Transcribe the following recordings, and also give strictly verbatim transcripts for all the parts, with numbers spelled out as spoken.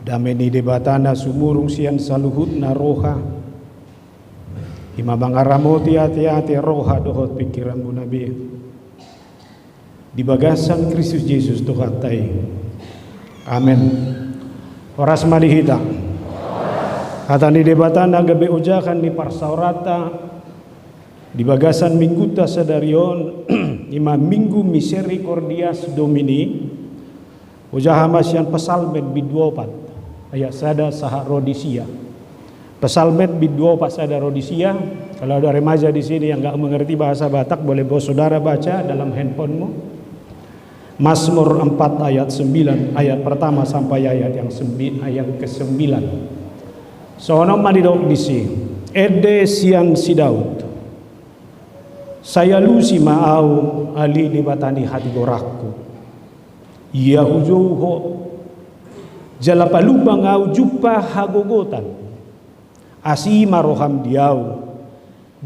Dame ni Debata na sumurung sian saluhutna roha, i ma mangaramoti ateate, roha dohot pingkiranmuna be, di bagasan Kristus Jesus Tuhanta i. Amen. Horas ma di hita. Hata ni Debata na gabe ojahan ni parsaoranta di bagasan minggunta sadari on, i ma Minggu Misericordias Domini, ojahan ma sian Psalmen bindu opat, ayat sada sahat ro di sia. Psalmen bindu opat, sada ro di sia. Kalau ada remaja di sini yang nggak mengerti bahasa Batak, boleh bawa saudara baca dalam handphonemu. Mazmur empat ayat sembilan, ayat pertama sampai ayat yang sembi-, ayat kesembilan. Songon on ma didok disi, ende sian si Daud. Sai alusi ma ahu, ale Debata ni hatigoranku. Ia hujou Ho, jala palua ma ahu jumpa hagogotan. Asi ma roham di ahu,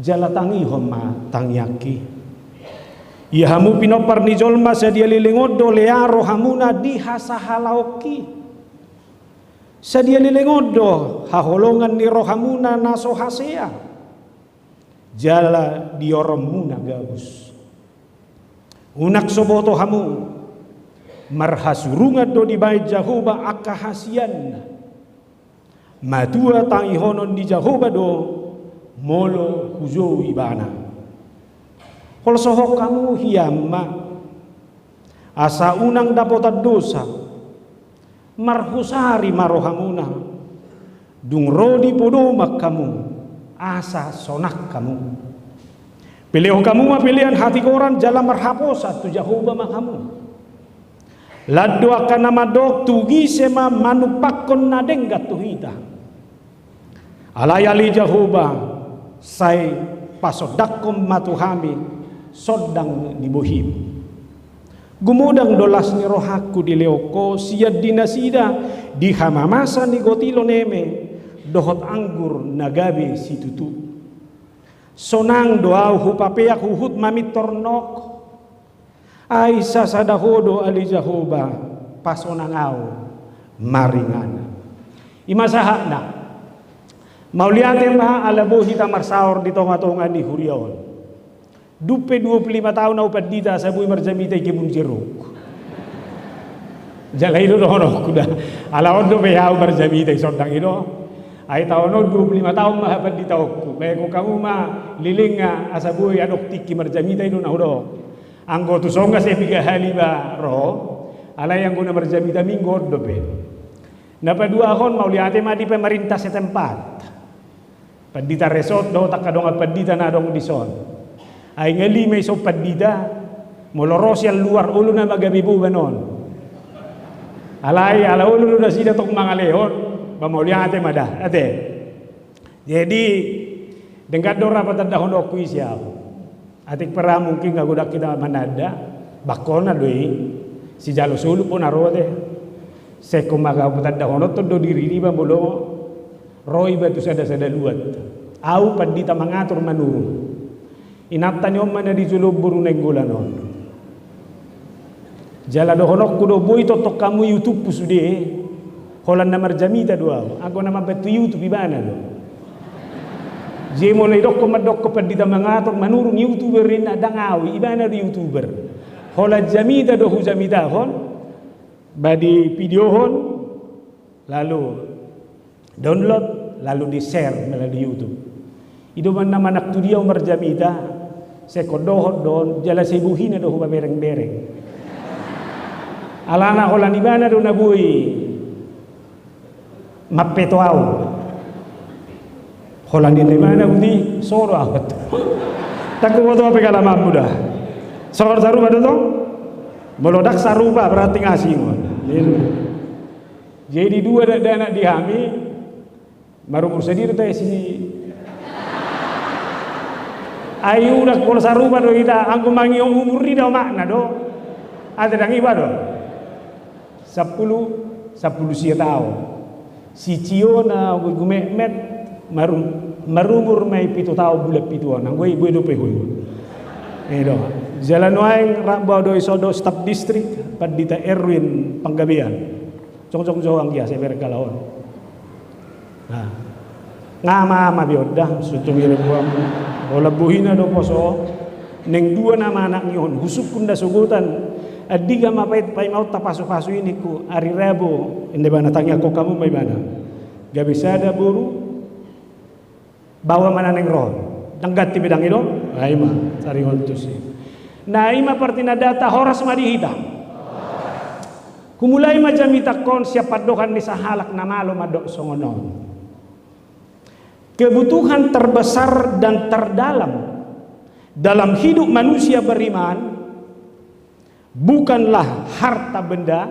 jala tangihon ma tangiangki. Ia hamu pinompar ni jolma, sadia leleng on do lea rohamuna di hasahalaonki? Sadia leleng on do haholongan ni rohamuna na so hasea? Jala dioronmuna gabus. Unang so boto hamu, marhasurungan do dibahen Jahowa angka hasianna. Matua tangihonon ni Jahowa do molo hujou Ibana. Holsohon hamu hian ma, asa unang dapotan dosa. Marhusari ma rohamuna, dung ro di podoman hamu, asa sonang hamu. Pelehon hamu ma pelean hatigoran jala marhaposan tu Jahowa ma hamu. Lan do angka na mandok, tu gise ma manumpakkon na denggan tu hita. Alai ale Jahowa, sai pasondangkon ma tu hami sondang ni bohim. Gumodang do las ni rohangku dilehon Ho sian di nasida, di hamamasa ni gotilon eme, dohot anggur na gabe situtu. Sonang do ahu hupapeak huhut mamintor nok. Ai sasada Ho do ale Jahowa, pasonang ahu maringanan. I ma sahatna. Mauliate ma ala boi hita marsaor di tongatonga ni huria on. Dung pe dua puluh lima taon ahu pandita, asa boi marjamita i kebun jeruk. Jala i do dohononku da. Ala on dope ahu marjamita i sondang i do. Ai taon on dua puluh lima taon ma hapanditaonku. Baen hamu ma lelengna, asa boi adong tingki marjamita i do na hudok. Anggo tu son nga sai piga hali ba ro, alai anggo na marjamita Minggu on dope. Na paduahon, mauliate ma di pemerintah setempat. Pandita Resot dohot angka dongan pandita na adong dison. Ai nga lima i son pandita, molo ro sian luar olo nama gabe boban on. Alai ala olo do nasida tong mangalehon, ba mauliate ma da, ate. Jadi, denggan do ra patandahononku isi ahu. Atik pe ra mungkin nga godang hita mananda, bangkona do i, sijalo solup on na ro ate. Sai ingkon ma patandahononton do diri niba molo ro iba tu sada-sada luat. Ahu pandita Mangatur Manurung. Inanta ni on ma na di jolo boru Nainggolan on. Jala dohononku do, boi tongtong hamu YouTube-hu sude, holan na marjamita do ahu, anggo na mambantu YouTube ibana do. Jadi molo idokkon mandokkon Pandita Mangatur Manurung YouTuber inna, ndang ahu, ibana do YouTuber. Holan jamita do hujamitahon, ba divideohon, lalu download, lalu di-share melalui YouTube. I do umbahen na manang tu dia ahu marjamita, sai ingkon dohot do on, jala sai bohina do hupaberengbereng. Alana holan ibana do na boi mampeto ahu. Holan ninna ibana, uti, so do ahu. Ndang huboto pengalamanmu da. Songon sarupa do tong? Molo ndang sarupa berarti nga asing on. Jadi dua dakdanak di hami, marumur sadiri do hita si. Ai unang molo sarupa do hita, anggo mangihon umur i da omakna do. Ate ndang iba do. Sampulu, sampulu sia taon. Si Cio na gumetmet maru-, marumur ma i pitu taon, bulan pitu on. Anggo i boi dope ho. I do. Jala nuaeng rap ba do i so do staf distrik, Pandita Erwin Panggabean. Jongjong jo anggia, sai bereng halak on. Nah. Nga ma, ma be on da, sutung i rembuan. Bola bohina do poso. Naeng dua nama anakni on, husungkun da sogotan. Andigan ma paima on tapasupasu i ningku, ari Rabu, inda ibana, tangiangkon hamu ma ibana. Gabe sada boru, baoa ma na naeng ro. Ndang ganti be dang i do? Ai ma, taringot tusi. Na i ma partinandanta, horas ma di hita. Humulai ma jamitangkon sian pandohan ni sahalak na malo mandok songon on. Kebutuhan terbesar dan terdalam dalam hidup manusia beriman bukanlah harta benda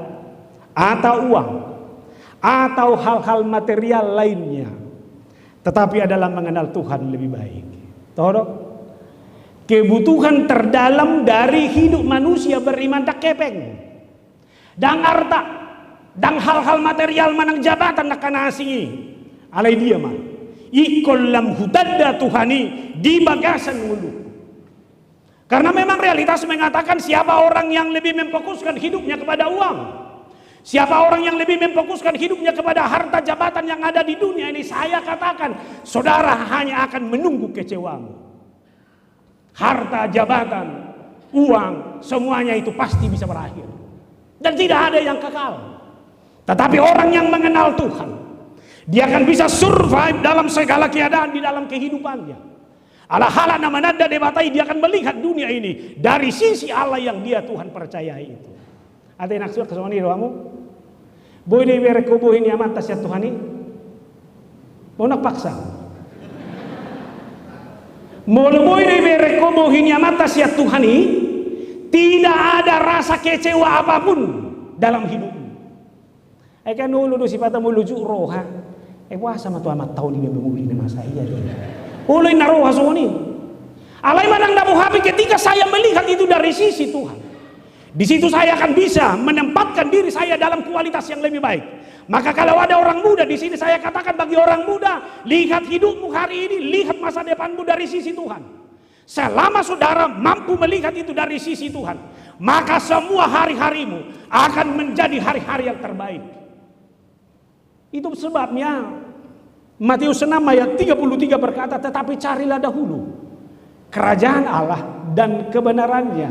atau uang atau hal-hal material lainnya, tetapi adalah mengenal Tuhan lebih baik. Toho do? Kebutuhan terdalam dari hidup manusia beriman ndang hepeng. Ndang arta, ndang hal-hal material manang jabatan na kana asing i. Alai dia ma? Ingkon lam hutanda Tuhan i di bagasan ngolu. Karena memang realitas mengatakan siapa orang yang lebih memfokuskan hidupnya kepada uang, siapa orang yang lebih memfokuskan hidupnya kepada harta jabatan yang ada di dunia ini, saya katakan, saudara hanya akan menunggu kecewamu. Harta, jabatan, uang, semuanya itu pasti bisa berakhir. Dan tidak ada yang kekal. Tetapi orang yang mengenal Tuhan, dia akan bisa survive dalam segala keadaan di dalam kehidupannya. Ala halak na mananda Debata i, dia akan melihat dunia ini dari sisi Allah yang dia, Tuhan, percayai itu. Ate, na suang songon i do hamu? Boi do ibereng ho bohi ni Amanta sian Tuhan i? Molo paksa. Molo boi do ibereng ho bohi ni Amanta sian Tuhan i, tidak ada rasa kecewa apapun dalam hidupmu. Ai kan olo do sipata molo jut roha. Ai boasa ma tu Amanta on i be mangoli na masa i, ate. Olo inna roha songon i. Alai manang na boha pe, ketika saya melihat itu dari sisi Tuhan, di situ saya akan bisa menempatkan diri saya dalam kualitas yang lebih baik. Maka kalau ada orang muda di sini, saya katakan bagi orang muda, lihat hidupmu hari ini, lihat masa depanmu dari sisi Tuhan. Selama saudara mampu melihat itu dari sisi Tuhan, maka semua hari-harimu akan menjadi hari-hari yang terbaik. Itu sebabnya Matius enam ayat tiga puluh tiga berkata, "Tetapi carilah dahulu kerajaan Allah dan kebenaran-Nya,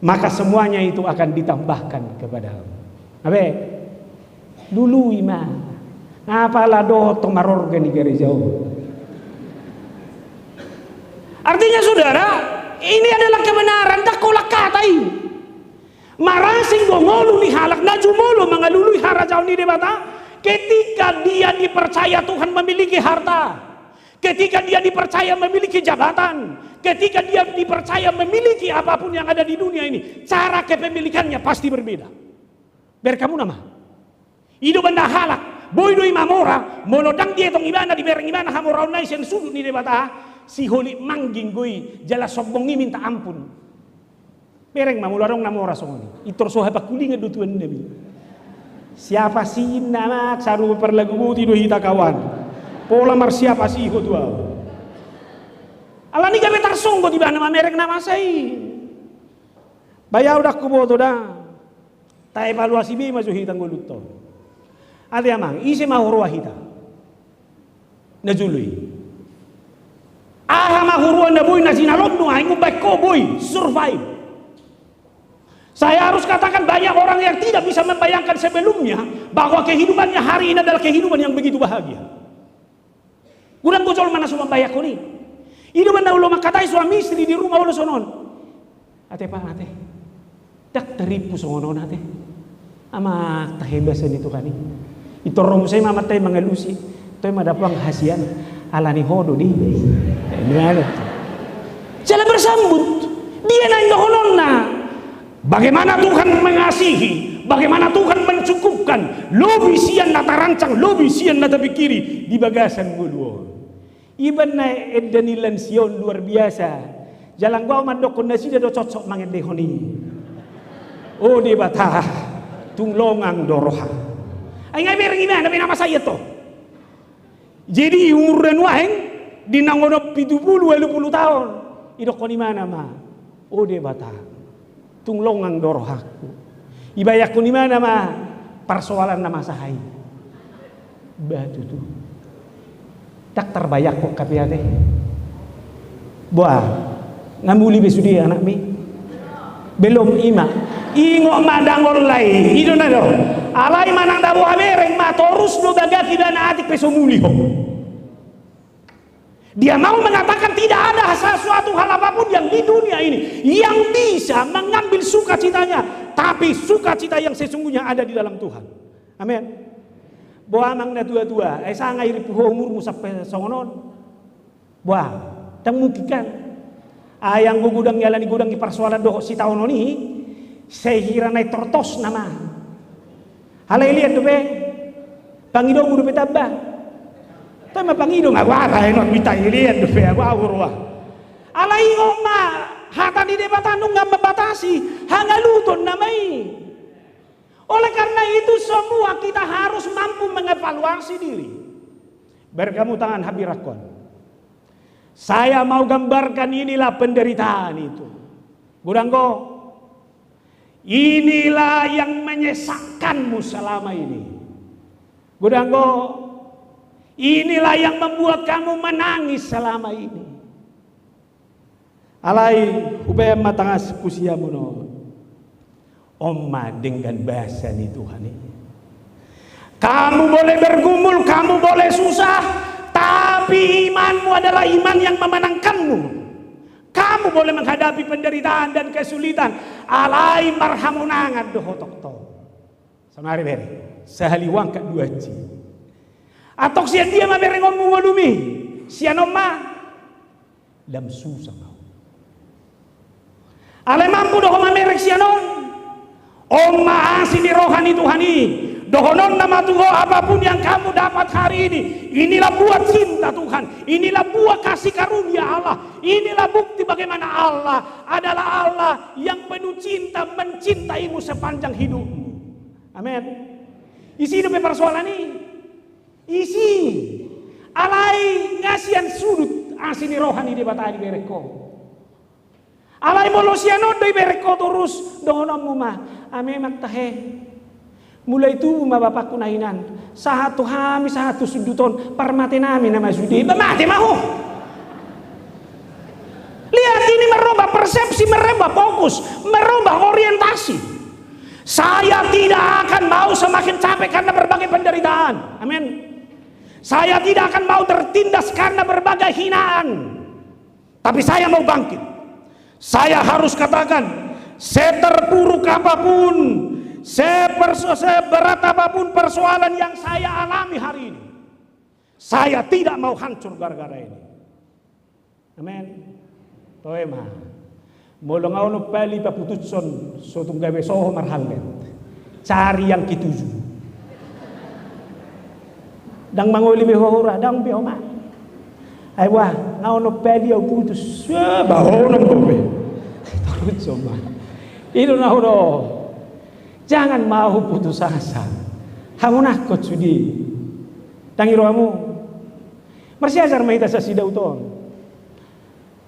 maka semuanya itu akan ditambahkan kepadamu." Abe, lului ma. Nga pala dohot ho marorga di gareja on. Artinya, saudara, ini adalah kebenaran, ndang holan hata i. Marasing do ngolu ni halak na jumolo mangalului harajaon ni Debata, ketika dia dipercaya Tuhan memiliki harta, ketika dia dipercaya memiliki jabatan, ketika dia dipercaya memiliki apapun yang ada di dunia ini, cara kepemilikannya pasti berbeda. Bereng hamu nama. I do umbahen halak, boi do i mamora, molo ndang dietong ibana, dibereng ibana hamoraonna i sian sudut ni Debata, siholit mangging do i, jala sombong i minta ampun. Bereng ma molo adong na mora songon i. Pintor so hapangkulingan do tuannami. Siapa si inna, mak, sarupa parlagu boti do hita, kawan. Pola marsiapa si ho tu ahu. Alani gabe tarsonggot ibana mamereng na masa i. Ba ahu ndang huboto da. Taevaluasi be ma jo hita ngolunta on. Ate amang, ise ma huroha hita na jolo i? Aha ma huroha na boi na jinalom nuaeng umbahen ho boi survive? Saya harus katakan, banyak orang yang tidak bisa membayangkan sebelumnya bahwa kehidupannya hari ini adalah kehidupan yang begitu bahagia. Godang do jolma na so mambayangkon i. I do umbahen na olo mangkatai suami istri di rumah, olo songon on. Ate, Pak, ate. Ndang tarimpu songon on, ate. Amang, tahe basa ni Tuhan i. Pintor ro muse ma amanta i mangalusi. Toe ma dapotan hasian. Alani ho do di. Jala bersambut. Dia na indohononna. Bagaimana Tuhan mengasihi, bagaimana Tuhan mencukupkan, lobi sian na tarancang, lobi sian na tapingkiri di bagasan ngolu on. Iba na enda ni lansia on luar biasa. Jala anggo ahu mandokkon nasida do cocok mangendehon i. O Debata, tung longang do roham. Ai nga bereng ibana pe na masa i, ate. Jadi umurna nuaeng di naeng onom pitu pulu ualu pulu taon, idokkon ibana ma, o Debata, tung longang do rohangku. Ibayangkon ibana ma, Parsoalan na masa i. Bah tutu. Ndang tarbayangkon hape ate. Boa, nga muli be sude anakmi? Belum, ima. Ingot ma, ndang olo i. I do na do. Alai manang dabo habereng ma, torus do bagak ibana atik pe so muli ho. Dia mau mengatakan tidak ada sesuatu hal apapun yang di dunia ini yang bisa mengambil sukacitanya, tapi sukacita yang sesungguhnya ada di dalam Tuhan. Amin. Boa amang na tua-tua, ai sanga i ripu ho umurmu sampe songon on. Boa, ndang mungkin kan? Ai anggo godang i, alani godang i parsoalan dohot sitaonon i, sai hira na i tortos nama. Alai liat dope, pangidomu dope tamba. Tamba pangido ma, wara enot bita i, liat dope, abu abu roa. Alai ingot ma, hata ni Debata nunga membatasi hangaluton nama i. Oleh karena itu, semua kita harus mampu mengevaluasi diri. Bari hamu tangan hambirangkon. Saya mau gambarkan inilah penderitaan itu. Godang do. Inilah yang menyesakkanmu selama ini. Godang do. Inilah yang membuat kamu menangis selama ini. Alai hubahen ma tangan sipujianmuna on. On ma denggan basa ni Tuhan i. Kamu boleh bergumul, kamu boleh susah, tapi imanmu adalah iman yang memenangkanmu. Kamu boleh menghadapi penderitaan dan kesulitan, alai marhamonangan do ho tongtong. Saonari bere, sahali uangkat dua ci. Antong sian dia ma berengonmu ngolumi? Sian on ma. Lam susah mau. Alai mampu do ho mamereng sian on. On ma asi ni roha ni Tuhan i. Dohononna ma tu ho, apapun yang kamu dapat hari ini, inilah buah cinta Tuhan, inilah buah kasih karunia Allah, inilah bukti bagaimana Allah adalah Allah yang penuh cinta, mencintaimu sepanjang hidupmu. Amin. Isi dope parsoalan i. Isi. Alai nga sian sudut asi ni roha ni Debata i dibereng ho. Alai molo sian on do ibereng ho torus, dohononmu ma, a memang tahe. Mulai tubu ma bapakku na hinan, sahat tu hami, sahat tu sudut on, parmatenami nama sude, ba mate ma ho. Lihat, ini merubah persepsi, merubah fokus, merubah orientasi. Saya tidak akan mau semakin capek karena berbagai penderitaan. Amin. Saya tidak akan mau tertindas karena berbagai hinaan. Tapi saya mau bangkit. Saya harus katakan, seterpuruk apapun, seperso-, seberat apapun persoalan yang saya alami hari ini, saya tidak mau hancur gara-gara ini. Amin. Toe ma. Molo nga on pali paputushon, so tung gabe soho marhallet. Cari yang ketujuh. Ndang mangoli be ho hura, ndang be ho ma. Ai wah, nga on pali au putus. Ya, ba ho nang dope. Torus ma. I do na ho do. Jangan mau putus asa. Hamu nangkon sude. Tangi rohamu. Marsiajar ma hita sian si Daud on.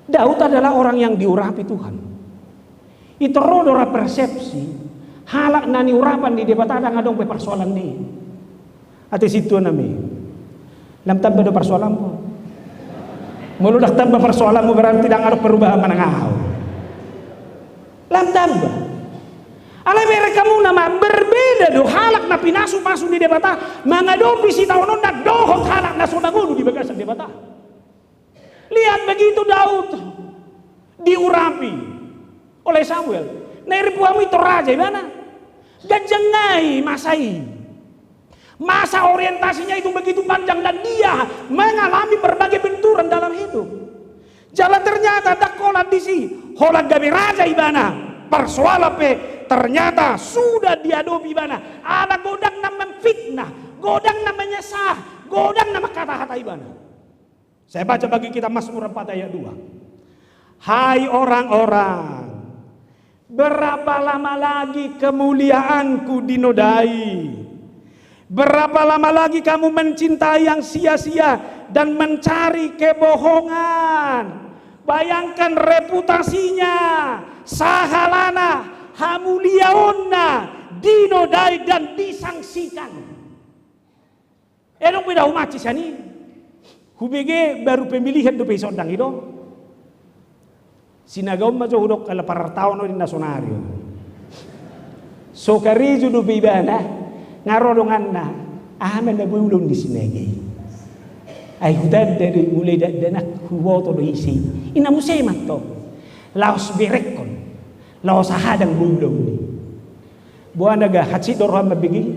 Daud adalah orang yang diurapi Tuhan. Ito ro do ra persepsi, halak na niurapan ni Debata ndang adong be parsoalan ni. Ate sintua nami. Lam tamba do parsoalanmu. Molo ndang tamba parsoalanmu berarti ndang adong perubahan manang aha. Lam tamba. Alai bereng hamu nama berbeda do halak na pinasu-pasu ni Debata mangadopi sitaononna dohot halak na so mangolu di bagasan Debata. Lihat begitu Daud diurapi oleh Samuel. Na i ripu hamu ito raja ibana. Ganjang nai masa i. Masa orientasinya itu begitu panjang dan dia mengalami berbagai benturan dalam hidup. Jala ternyata ndang holan disi, holan gabe raja ibana. Parsoalan pe ternyata sudah diadopi ibana. Ada godang na memfitnah, godang na menyesah, godang na mangkata-hata ibana. Saya baca bagi kita Mazmur empat ayat dua. Hai orang-orang, berapa lama lagi kemuliaanku dinodai? Berapa lama lagi kamu mencintai yang sia-sia dan mencari kebohongan? Bayangkan reputasinya, sahalana, Hamuliaonna di no dain dan disangsikan. Adong pe da humanci sian i. Hubege baru pemilihan dope i, sondang i do. Sinaga on ma jo hudok ala parartaon on ninna sonari on. So karejo dope ibana, nga ro donganna, aha ma na boi ulaon ni Sinaga i. Ai hutanda do i mulai dakdanak huboto do ise i. Inna muse ma antong. Laos berengkon. Laos aha ndang boi ulaon i. Boha na ga, hansit do roham mambege i?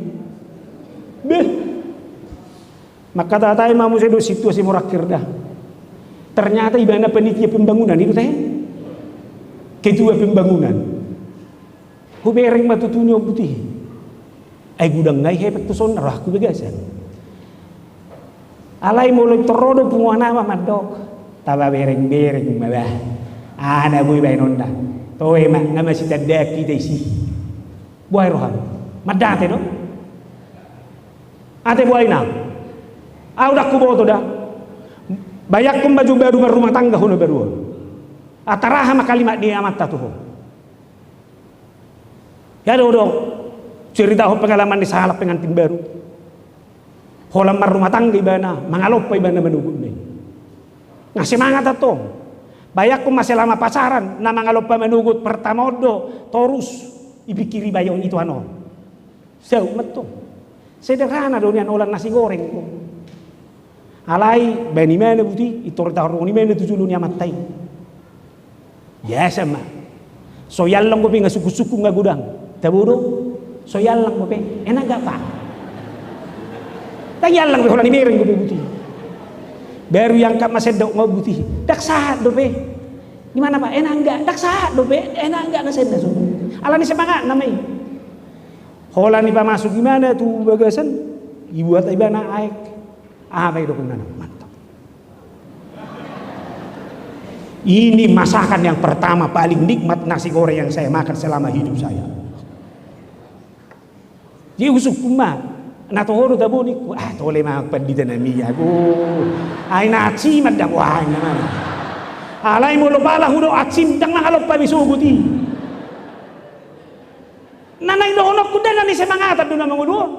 Beh. Mangkatatai ma muse dohot sintua Simorangkir da. Ternyata ibana panitia pembangunan i do tahe. Ketua pembangunan. Hubereng ma tutu nion buti. Ai godang nai hepet tu son rohangku bagasan. Alai molo tor ro do punguan ama mandok, taba bereng-bereng ma bah. Aha na boi baenonna. Toe ma, nga masitandaan hita isi. Boha i roham? Mandate do? Ate boha i na? Au ndang huboto da. Bayangkon ma jo baru marrumah tangga ho na baru on. Antara aha ma kalimat ni amanta tu ho? Ia do do. Ceritahon pengalaman ni sahalak pengantin baru. Holan marrumah tangga ibana, mangalompa ibana manogot na i. Nga semangat antong. Bayangkon ma selama pacaran, na mangalompa manogot pertama on do, torus ipikiri bayo ni Tuhan on. Saut ma antong. Sederhana do nian holan nasi goreng. Alai, baen imana buti, itor taruhon imana tu jolo ni amanta i. Biasa ma. So iallang dope nga sungkun-sungkun nga godang. Tabo do? So iallang dope. Enak gak, Pak? Ndang iallang dope, holan ibereng dope buti. Baru iangkat ma sendok nga buti. Ndang sahat dope. Gimana, Pak? Enak enggak? Ndang sahat dope. Enak enggak na sendok so? Alani semangat nama i. Holan ipamasuk imana tu bagasan. Ibuat ibana aek. Aha ma idok ibana? Mantap. Ini masakan yang pertama paling nikmat nasi goreng yang saya makan selama hidup saya. Jadi husungkun ma, na toho do tabo ningku, ah tole ma pandita nami ago. Ai na aci mandang wahai na mana. Alai molo pala hudok aci ndang mangalompa be sogot i. Na naeng dohononku ndang na nisemangatan do na mangolu on.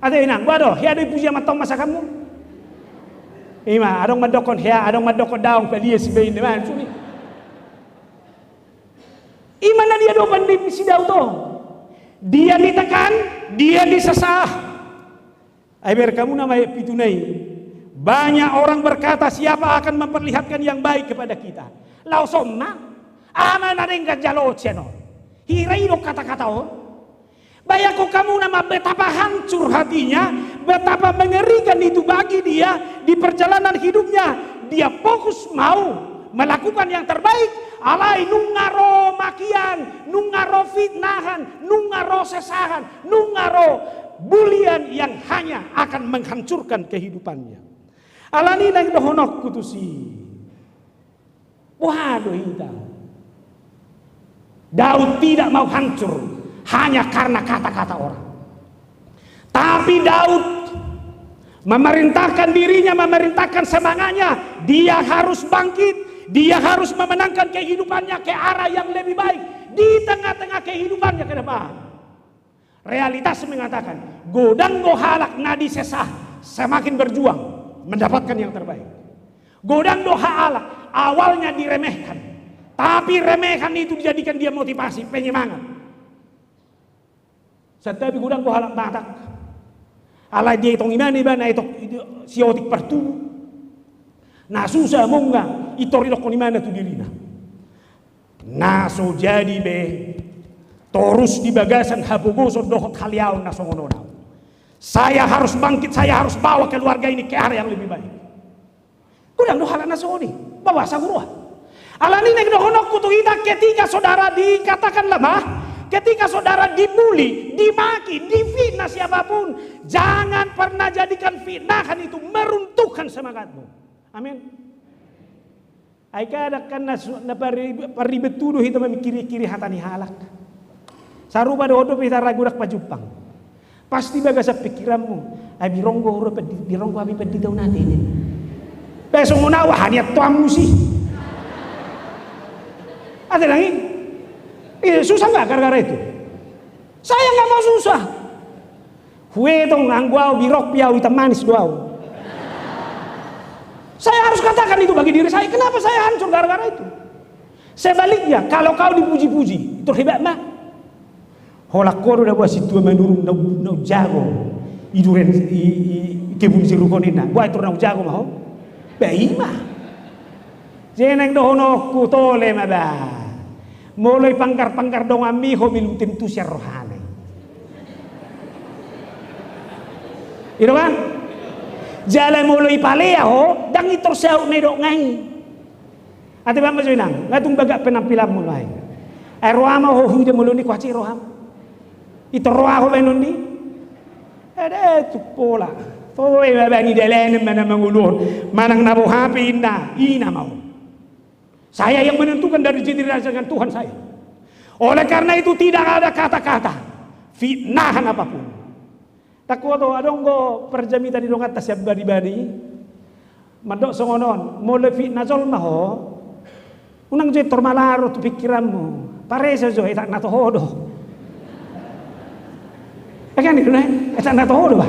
Ate inang, boha do, hea do ipuji amanta on masakanmu? Ima, adong mandokkon hea, adong mandokkon daong, palias iba inna, ima suni. Ima na diadopan ni si Daud on. Dia ditekan, dia disesah. Ai bereng hamu na maek pitu na i. Banyak orang berkata, siapa akan memperlihatkan yang baik kepada kita? Laos on ma, aha ma na denggan jaloon sian on? Hira i do kata-kata on. Bayangkon hamu nama betapa hancur hatinya, betapa mengerikan itu bagi dia di perjalanan hidupnya. Dia fokus mau melakukan yang terbaik, alai nunga ro makian, nunga ro fitnahan, nunga ro sesahan, nunga ro bulian yang hanya akan menghancurkan kehidupannya. Alani naeng dohononku tusi. Boha do hita? Daud tidak mau hancur hanya karena kata-kata orang. Tapi Daud memerintahkan dirinya, memerintahkan semangatnya, dia harus bangkit, dia harus memenangkan kehidupannya ke arah yang lebih baik di tengah-tengah kehidupannya ke depan. Realitas mengatakan, godang do halak na disesah semakin berjuang mendapatkan yang terbaik. Godang do halak awalnya diremehkan, tapi remehan itu dijadikan dia motivasi, penyemangat. Santabi godang do halak Batak. Alai dietong imana ibana etong siotik partubu. Na susa muna itor idokkon imana tu dirina. Na so jadi be torus di bagasan hapogoson dohot haleaon na songon on au. Saya harus bangkit, saya harus bawa keluarga ini ke arah yang lebih baik. Godang do halak na songon i, bawa saguruan. Alani naeng dohononku tu hita, ketika saudara dikatakan lemah, ketika saudara dibuli, dimaki, difitnah siapapun, jangan pernah jadikan fitnahan itu meruntuhkan semangatmu. Amin. Ai kadang kan na, na parribet tu do hita mamikiri-kiri hata ni halak. Sarupa dohot dope hita ragu dak pajumpang. Pasti bagasan pikiranmu, ai bironggo ro pandita, bironggo hami pandita unate ini. Pe songon au aha nian toammu si. Ate nang i. Eh, susah nggak gara-gara itu? Saya nggak mau susah. Huetong, anggo au birok, piau hitam manis do au. Saya harus katakan itu bagi diri saya, kenapa saya hancur gara-gara itu? Sebaliknya, kalau kau dipuji-puji, itu hebat mah. Holan ho do na boha sintua Manurung na, na jago i duren, i, i, i kebun jeruk on, ninna. Boha, itu na jago ma ho. Ba i ma. Jadi naeng dohononku, tole ma ba. Molo ipanggar-panggar donganmi ho, belum tentu sian rohana i. I do kan? Jala molo ipalea ho, ndang intor saut na didok nai. Ate, baen ma jo, Inang, nga tung bagak penampilanmu nuaeng. Ai roha ma ho huida molo ni, huansai roham. Intor roha ho baenon ni. Ede tu pola. Toe ma ba ni dalanan ma na mangolu on. Manang na boha pe, inna, ina ma on. Saya yang menentukan dari jadi raja dengan Tuhan saya. Oleh karena itu, tidak ada kata-kata fitnahan apapun. Ndang huboto, adong do parjamita ni donganta sian bani-bani mandok songon on, molo fitnah jolma ho, unang jo intor malaro tu pikiranmu. Parese jo, etak na toho do. Ekan itu na, etak na toho do ba.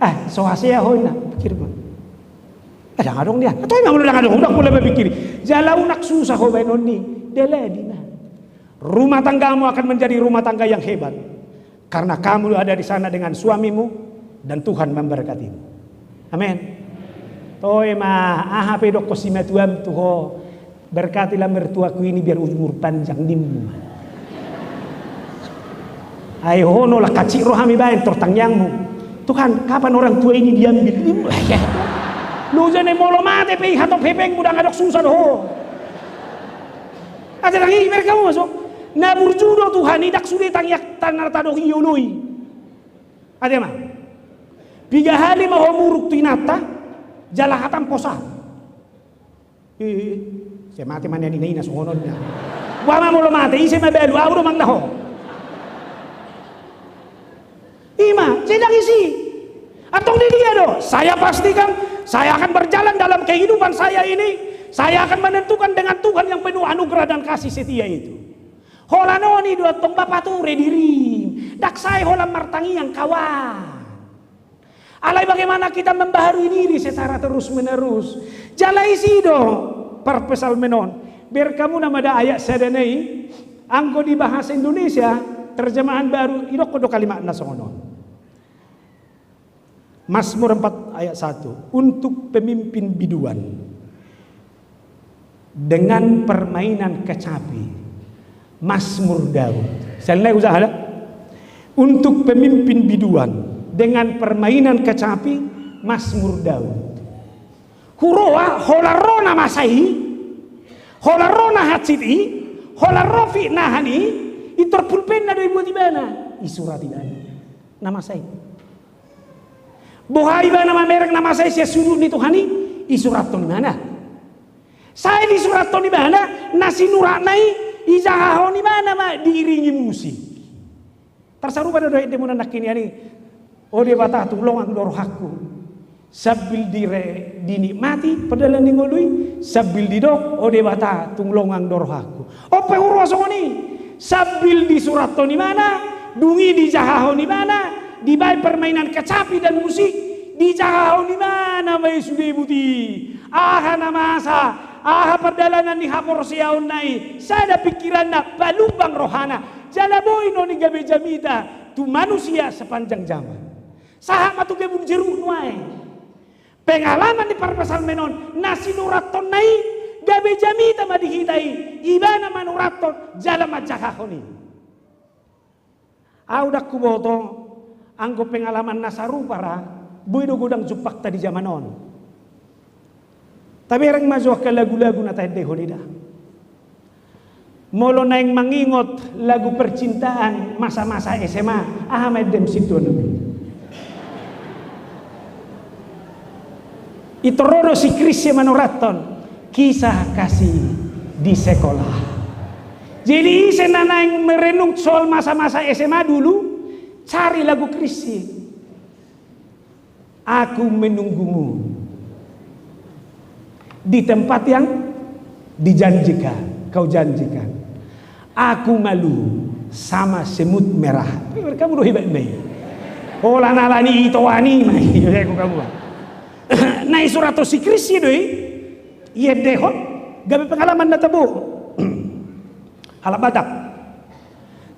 Ah, so hasea ho, inna pikirmu. Eh, ndang adong dia. Atau memang ndang adong, ndang pola mapikiri. Jala unang susah ho baenon ni, dalani ma. Rumah tanggamu akan menjadi rumah tangga yang hebat. Karena kamu ada di sana dengan suamimu, dan Tuhan memberkatimu. Amin. Toe ma, aha pe didokkon simatuam tu ho, berkatilah mertuaku ini biar umur panjang, nimmu. Ai ho, na holan hansit roham ibaen, tor tangiangmu, Tuhan, kapan orang tua ini diambil? Loja na i, molo mate pe i hatop hepengmu, ndang adong susah do ho. Ate, ndang i, bereng hamu ma so. Na burju do Tuhan i, ndang sude tangiangta na tadok i ioloi. Ate ma. Piga hali ma ho muruk tu inanta, jala hatam posa. Ih, sai mate ma nian ina-ina songon on, ninna. Boha ma molo mate, ise mabalu, au do manang na ho. I ma, sai ndang isi. Antong di dia do, saya pastikan, saya akan berjalan dalam kehidupan saya ini, saya akan menentukan dengan Tuhan yang penuh anugerah dan kasih setia itu. Holan on i do antong, ba, pature dirim. Ndang sae holan martangiang, kawan. Alai bagaimana kita membaharui diri secara terus-menerus. Jala isi do parpsalmen on. Bereng hamu nama da ayat sada na i, anggo di bahasa Indonesia, terjemahan baru, didokkon do kalimatna songon on. Mazmur empat ayat satu, untuk pemimpin biduan dengan permainan kecapi, Mazmur Daud. Sel na hujaha da. Untuk pemimpin biduan dengan permainan kecapi, Mazmur Daud. Huroha, holan ro na masa i, holan ro na hansit i, holan ro fitnahan i, intor pulpenna do ibuat ibana, isurat ibana na masa i. Boha ibana mamereng na masa i sian sudut ni Tuhan i, isurathon ibana. Sai disurathon ibana, na sinuratna i, ijahahon ibana ma diiringi musik. Tarsarupa do dohot ende muna nangkin i, ani, O Debata, tung longang do rohangku. Sambil dire-, dinikmati pardalanan ni ngolu i, sambil didok, O Debata, tung longang do rohangku. On pe huroha songon i, sambil disurathon ibana, dung i dijahahon ibana, dibaen permainan kecapi dan musik, dijahahon ibana ma i sude buti. Aha na masa, aha pardalanan ni haporseaonna i, sada pikiranna, palumbang rohana, jala boi non i gabe jamita tu manusia sepanjang zaman. Sahat ma tu kebun jeruk nuaeng. Pengalaman ni parpsalmen on, na sinurathonna i, gabe jamita ma di hita i, ibana manurathon jala manjahahon i. Au ndang huboto, anggo pengalaman na sarupa ra, boi do godang jumpangta di zaman on. Tabereng ma jo angka lagu-lagu na taendehon i da. Molo naeng mangingot lagu percintaan masa-masa S M A, aha ma endem sintuan on? Intor ro do si Chrisye manurathon, kisah kasih di sekolah. Jadi ise na naeng merenung soal masa-masa S M A dulu, cari lagu Chrisye. Aku menunggumu di tempat yang dijanjikan, kau janjikan. Aku malu sama semut merah. Kamu do hebat mai. Holan ala ni itoan i ma i, ya, aku kamu. Na isurathon si Kristus do i. Iendehon, gabe pengalaman na tabo. Halak Batak.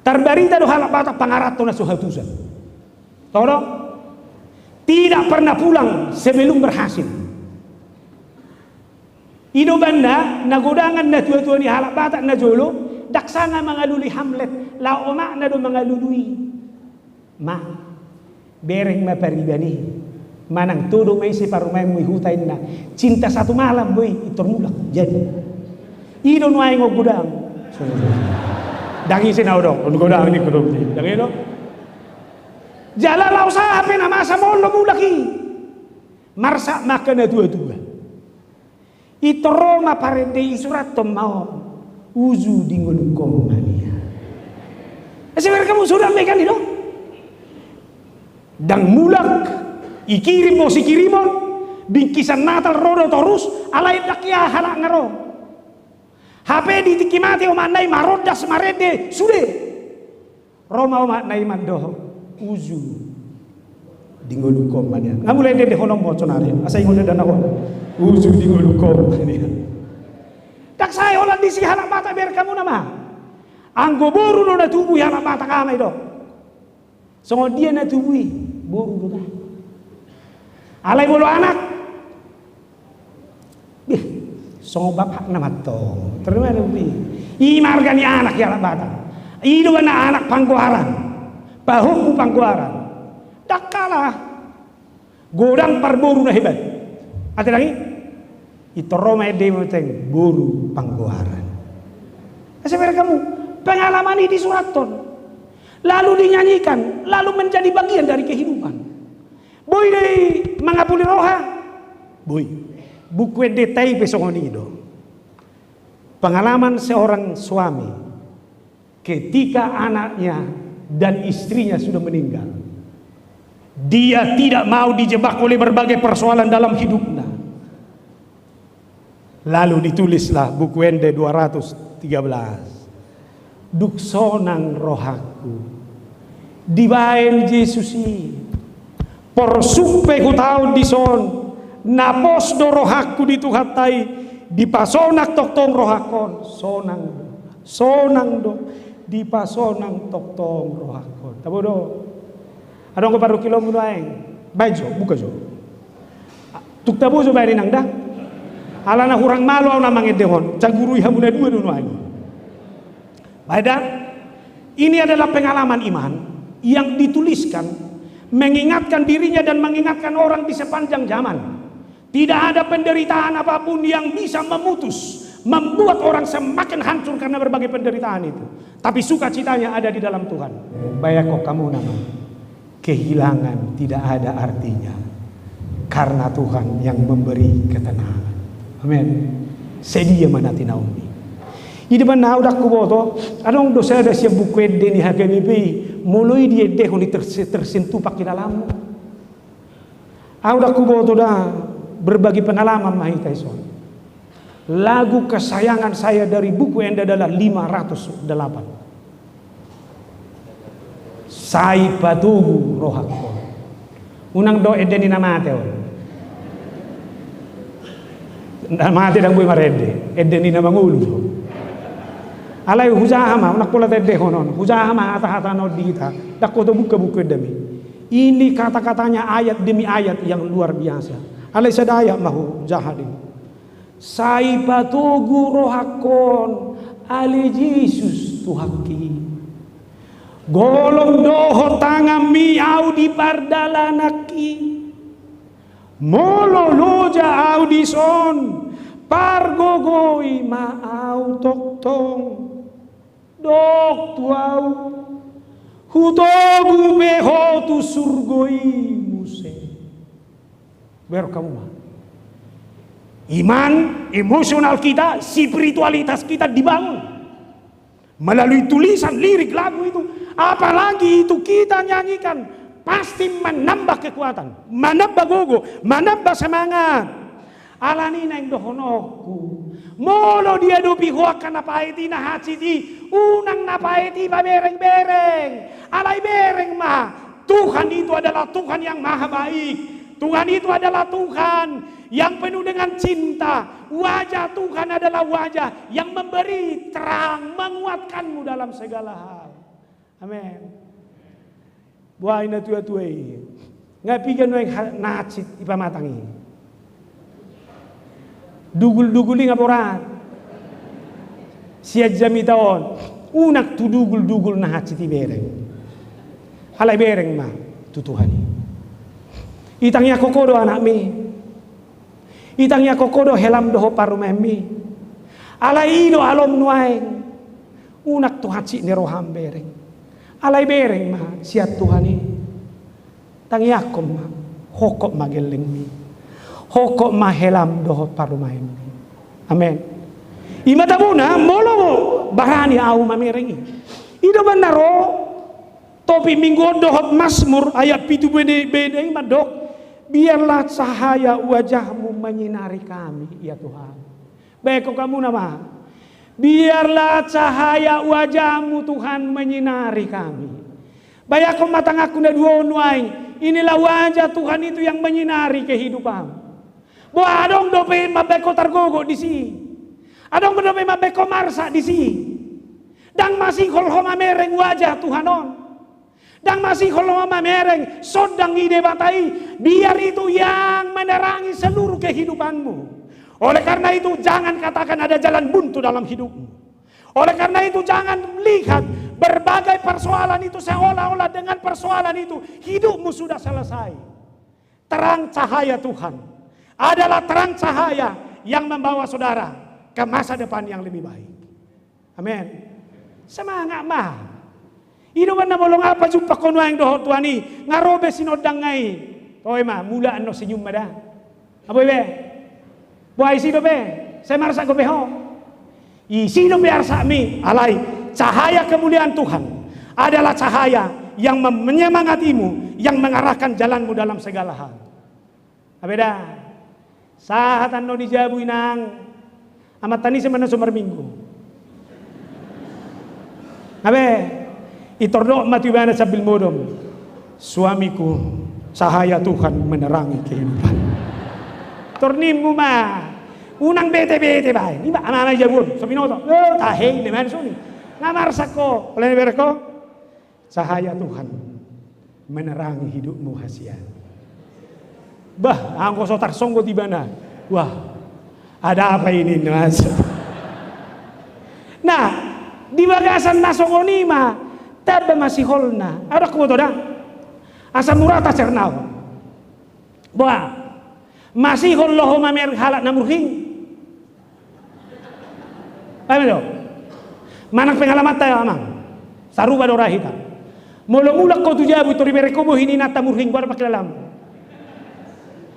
Tarbarita do halak Batak pangarathon na so hatusan. Tahu do? Tidak pernah pulang sebelum berhasil. I do umbahen na godangan natuatua ni halak Batak na jolo, ndang sanga mangalului Hamlet, laho omakna do mangalului. Ma, bereng ma pariban i. Manang todo ma ise parumaenmu i huta inna. Cinta satu malam boi, pintor mulak. Jadi. I do nuaeng on godang. Ndang ise na odong, on godang ni godang i. Ndang i do. Jala laos aha pe na masa molo mulak i. Marsak ma angka natuatua. Pintor ro ma parende i, isurathon ma on. Uju di ngolungkon ma nian. Asa bereng hamu, sudah mekan i do. Ndang mulak, ikirim bos ikirimon, bingkisan Natal ro do torus, alai ndang ia halak nga ro. Hape di tingki mate omakna i marondas marende, sude. Ro ma omakna i mandok, uju di ngolungkon ma nian. Nga mulai endehononmu sonari, asa ingot do na on. Uju di ngolungkon ma nian. Ndang sae holan disi halak Batak, bereng hamu nama. Anggo boru do na tubu i halak Batak, ama i do. Songon dia na tubu i, boru do da. Alai molo anak, beh, songon bapakna mantong. Terima kasih. I ma arga ni anak i halak Batak. I do umbahen na anak panggoaran. Pahompu panggoaran. Ndang kalah. Godang parboru na hebat. Ate ndang i? Pintor ro ma ende i, manteng boru panggoaran. Asa bereng hamu, pengalaman i disurathon. Lalu dinyanyikan, lalu menjadi bagian dari kehidupan. Boi do i mangapuli roha? Boi. Buku endenta i pe songon i do. Pengalaman seorang suami ketika anaknya dan istrinya sudah meninggal. Dia tidak mau dijebak oleh berbagai persoalan dalam hidupnya. Lalu ditulislah buku ende dua ratus tiga belas. Dung sonang rohangku dibaen Jesus i, porsuk pe hutaon dison, na pos do rohangku di Tuhanta i, dipasonang tongtong rohangkon. Sonang do, sonang do, dipasonang tongtong rohangkon. Tabo do. Adong do parungkilonmu nuaeng? Baen jo, buka jo. Tung tabo jo baen, inang, da. Alana hurang malo ahu na mangendehon, cagurui hamu na dua do nuaeng. Baen da. Ini adalah pengalaman iman yang dituliskan, mengingatkan dirinya dan mengingatkan orang di sepanjang zaman. Tidak ada penderitaan apapun yang bisa memutus, membuat orang semakin hancur karena berbagai penderitaan itu. Tapi sukacitanya ada di dalam Tuhan. Bayangkon hamu nama. Kehilangan tidak ada artinya karena Tuhan yang memberi ketenangan. Amin. Sedia ma na tinaon i. Di depan na ahu ndang huboto, adong do sada sian buku ende ni H K B P I, molo i diendehon i terse-, tersentuh pangkilalaanmu. Ahu ndang huboto da, berbagi pengalaman ma hita dison. Lagu kesayangan saya dari buku ende adalah lima ratus delapan. Sai patogu rohangkon. Unang do ende ni na mate on. Na mate ndang boi marende, ende ni na mangolu do. Alai hujaha ma, unang pola taendehon on. Hujaha ma hatahata na on di hita. Ndang huboto, buka buku endami. Ini kata-katanya ayat demi ayat yang luar biasa. Alai sada ayat ma hujaha di. Sai patogu rohangkon, ale Jesus Tuhanki. Golom dohot tanganmi ahu di pardalananki. Molo loja ahu dison, pargogoi ma ahu tongtong. Dok tu ahu, hutogu pe ho tu surgo i muse. Bereng hamu ma. Iman, emosional kita, spiritualitas kita dibangun melalui tulisan lirik lagu itu. Apalagi itu kita nyanyikan, pasti menambah kekuatan, menambah gogo, menambah semangat. Alani naeng dohononku, Molo diadopi ho angka na paet i, na hansit i, unang na paet i pabereng-bereng. Alai bereng ma, Tuhan itu adalah Tuhan yang maha baik. Tuhan itu adalah Tuhan yang penuh dengan cinta. Wajah Tuhan adalah wajah yang memberi terang, menguatkanmu dalam segala hal. Amen. Boha i na tua-tua i. Nga piga nuaeng ha-, na hansit i pamatang i. Dugul-dugul i nga borat. Sian jamita on. Unang tu dugul-dugul na hansit i bereng. Alai bereng ma tu Tuhan i. Itangiangkon ho do anakmi. Itangiangkon ho do helam dohot parumaenmi. Alai i do alom nuaeng. Unang tu hansit ni roham bereng. Alai bereng ma sian Tuhan i. Tangiangkon ma. Hongkop ma gellengmi. Hongkop ma helam dohot parumaenmi. Amen. I ma tabona, molo barani ahu mamereng i. I do umbahen na ro, topik minggu on dohot Masmur, ayat pitu bene, bene i mandok, "Biarlah cahaya wajah-Mu menyinari kami, ya Tuhan." Baen hamu na ma. "Biarlah cahaya wajah-Mu, Tuhan, menyinari kami." Bayangkon ma tanganku na dua on nuaeng, inilah wajah Tuhan itu yang menyinari kehidupanmu. Boha, adong dope mambaen ho targogo disi. Adong dope mambaen ho marsak disi. Ndang masihol ho mamereng wajah Tuhan on. Ndang masihol ho mamereng sondang ni Debata i, biar itu yang menerangi seluruh kehidupanmu. Oleh karena itu, jangan katakan ada jalan buntu dalam hidupmu. Oleh karena itu, jangan lihat berbagai persoalan itu seolah-olah dengan persoalan itu hidupmu sudah selesai. Terang cahaya Tuhan adalah terang cahaya yang membawa saudara ke masa depan yang lebih baik. Amen. Semangat ma. I do umbahen na molo nga pajumpa ho nuaeng dohot Tuhan i, nga ro be sinondangna i. Toe ma, mulak annon senyum ma da. Nga boi be. Boha, isi dope, sai marsak dope ho. Isi dope arsakmi, alai cahaya kemuliaan Tuhan adalah cahaya yang mem-, menyemangatimu, yang mengarahkan jalanmu dalam segala hal. Nga be da. Sahat annon di jabu, Inang. Amanta ni sema na so marminggu. Nga be, itordok ma tu ibana sambil modom. Suamiku, cahaya Tuhan menerangi kehidupan. Tor nimmu ma. Unang bete-bete baen. Ima ama-ama jabu on, so binoto. Eh, tahe, inna ma songon i. Nga marsak ho, pola na bereng ho. Cahaya Tuhan menerangi hidupmu, Hasian. Bah, anggo so tarsonggot ibana. Wah, ada apa ini, Mas? Nah, di bagasan na songon i ma tamba masiholna. Adong huboto da? Asa mura tacerna on. Boha? Masihol do ho mamereng halak na murhing? Paham do? Manang pengalamanta, amang. Sarupa do ra hita. Molo mulak ho tu jabu, tor dibereng ho bohi ni inanta murhing, boha do pangkilalaan?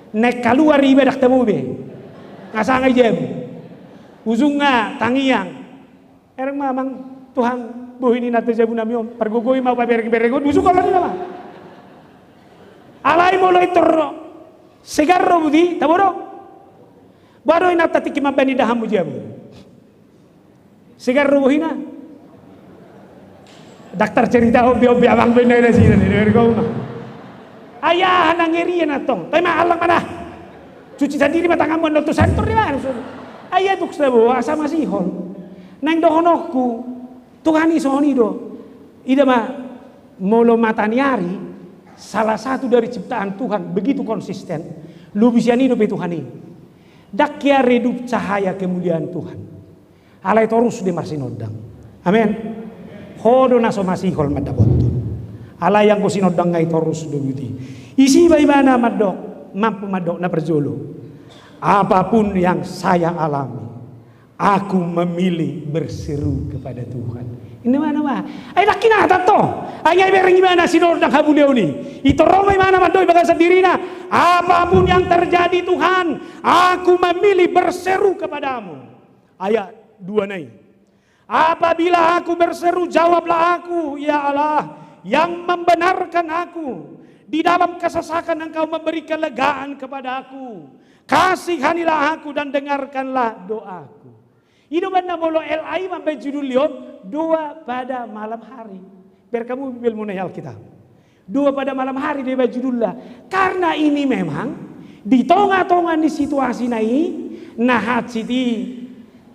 Naeng kaluar iba, ndang tabo be. Nga sanga i jabu. Ujungna tangiang. Bereng ma, Amang, Tuhan, bohi ni inanta jabu nami on, pargogoi ma hupabereng-bereng on, dusuk ho, ninna ma. Alai molo intor segar do bohi, tabo do? Boha do inanta tingki mambaen indahanmu jabu? Segar do bohina? Ndang tarcerita, hombe-hombe amang be na i nasida, ninna bereng ho ma. Ai aha na ngeri i antong? Toe ma, allang ma da. Cuci sandiri ma tanganmu, annon tu santor di mana sudah. Ai tuk sa boha, asa masihol. Naeng dohononku, Tuhan i songon i do. Ida ma, molo mataniari, salah satu dari ciptaan Tuhan, begitu konsisten. Lobi sian i dope Tuhan i. Ndang hea redup cahaya kemuliaan Tuhan. Alai torus do i marsinondang. Amen. Ho do na so masihol mandapothon. Alai anggo sinondangna i torus do buti. Isi ma ibana mandok, mampu mandok na parjolo. Apapun yang saya alami, aku memilih berseru kepada Tuhan. Inna ma, inna ma. Ai ndang hinatahon. Ai nga ibereng ibana sinondang habuleon i. Itor ro ma ibana mandok di bagasan dirina. Apapun yang terjadi, Tuhan, aku memilih berseru kepada-Mu. Ayat dua na i. Apabila aku berseru, jawablah aku, ya Allah, yang membenarkan aku. Di dalam kesesakan Engkau memberi kelegaan kepadaku. Kasihanilah aku dan dengarkanlah doaku. I do umbahen na molo L A i mambahen judul i on, Doa pada Malam Hari. Bereng hamu Bibelmuna i, Alkitab. Doa pada Malam Hari do ibahen judulna. Karena ini memang di tonga-tonga ni situasi na i, na hansit i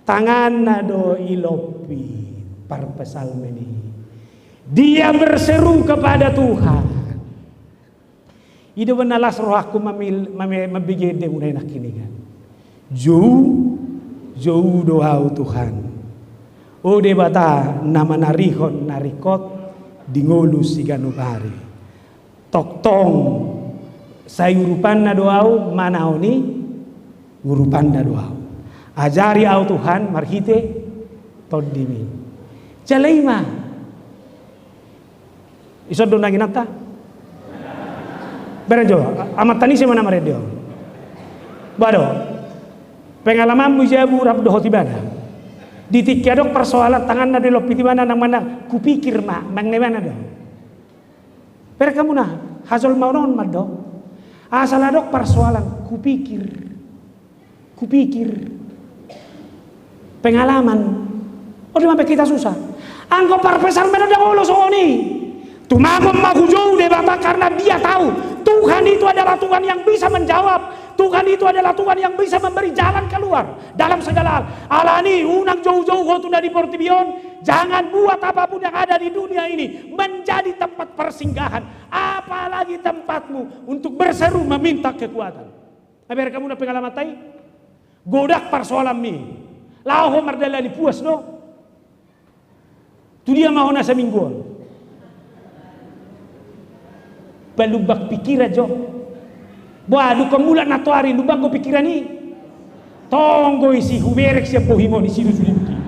tanganna do ilompit parpsalmen i. Dia berseru kepada Tuhan. I do umbahen na las rohangku mamil-, mame-, mambege endemuna i nangkiningan. Jou, jou do ahu Tuhan. O Debata na manarihon na ringkot di ngolu siganup ari. Tongtong sai urupanna do ahu manaon i, urupanna do ahu. Ajari ahu Tuhan marhite Tondim i. Jala i ma. Ison do nang inanta. Bereng jo, amanta ni ise ma na marende on. Ba do. Pengalamanmu i jabu rap dohot ibana. Di tingki adong parsoalan tanganna do ilompit ibana nang manang kupikir ma, manang na ibana do. Bereng hamu na, hajolmaon on ma do. Asal adong parsoalan, kupikir. Kupikir. Pengalaman. Olo ma pe hita susah. Anggo parpsalmen on ndang olo songon i. Tumagon ma hujou Debata karena dia tahu Tuhan itu adalah Tuhan yang bisa menjawab. Tuhan itu adalah Tuhan yang bisa memberi jalan keluar dalam segala hal. Alani, unang joujou ho tu na di portibi on, jangan buat apapun yang ada di dunia ini menjadi tempat persinggahan, apalagi tempatmu untuk berseru meminta kekuatan. Bereng hamu na pengalamanta i, godang parsoalanmi, laho ho mardalani puas do. Tu dia ma ho na saminggu on? Palumbang pikiran jo. Boha, dung mulak nantoari lumbang do pikiran i. Tong do isi hubereng sian bohim on, isi do sude buku i.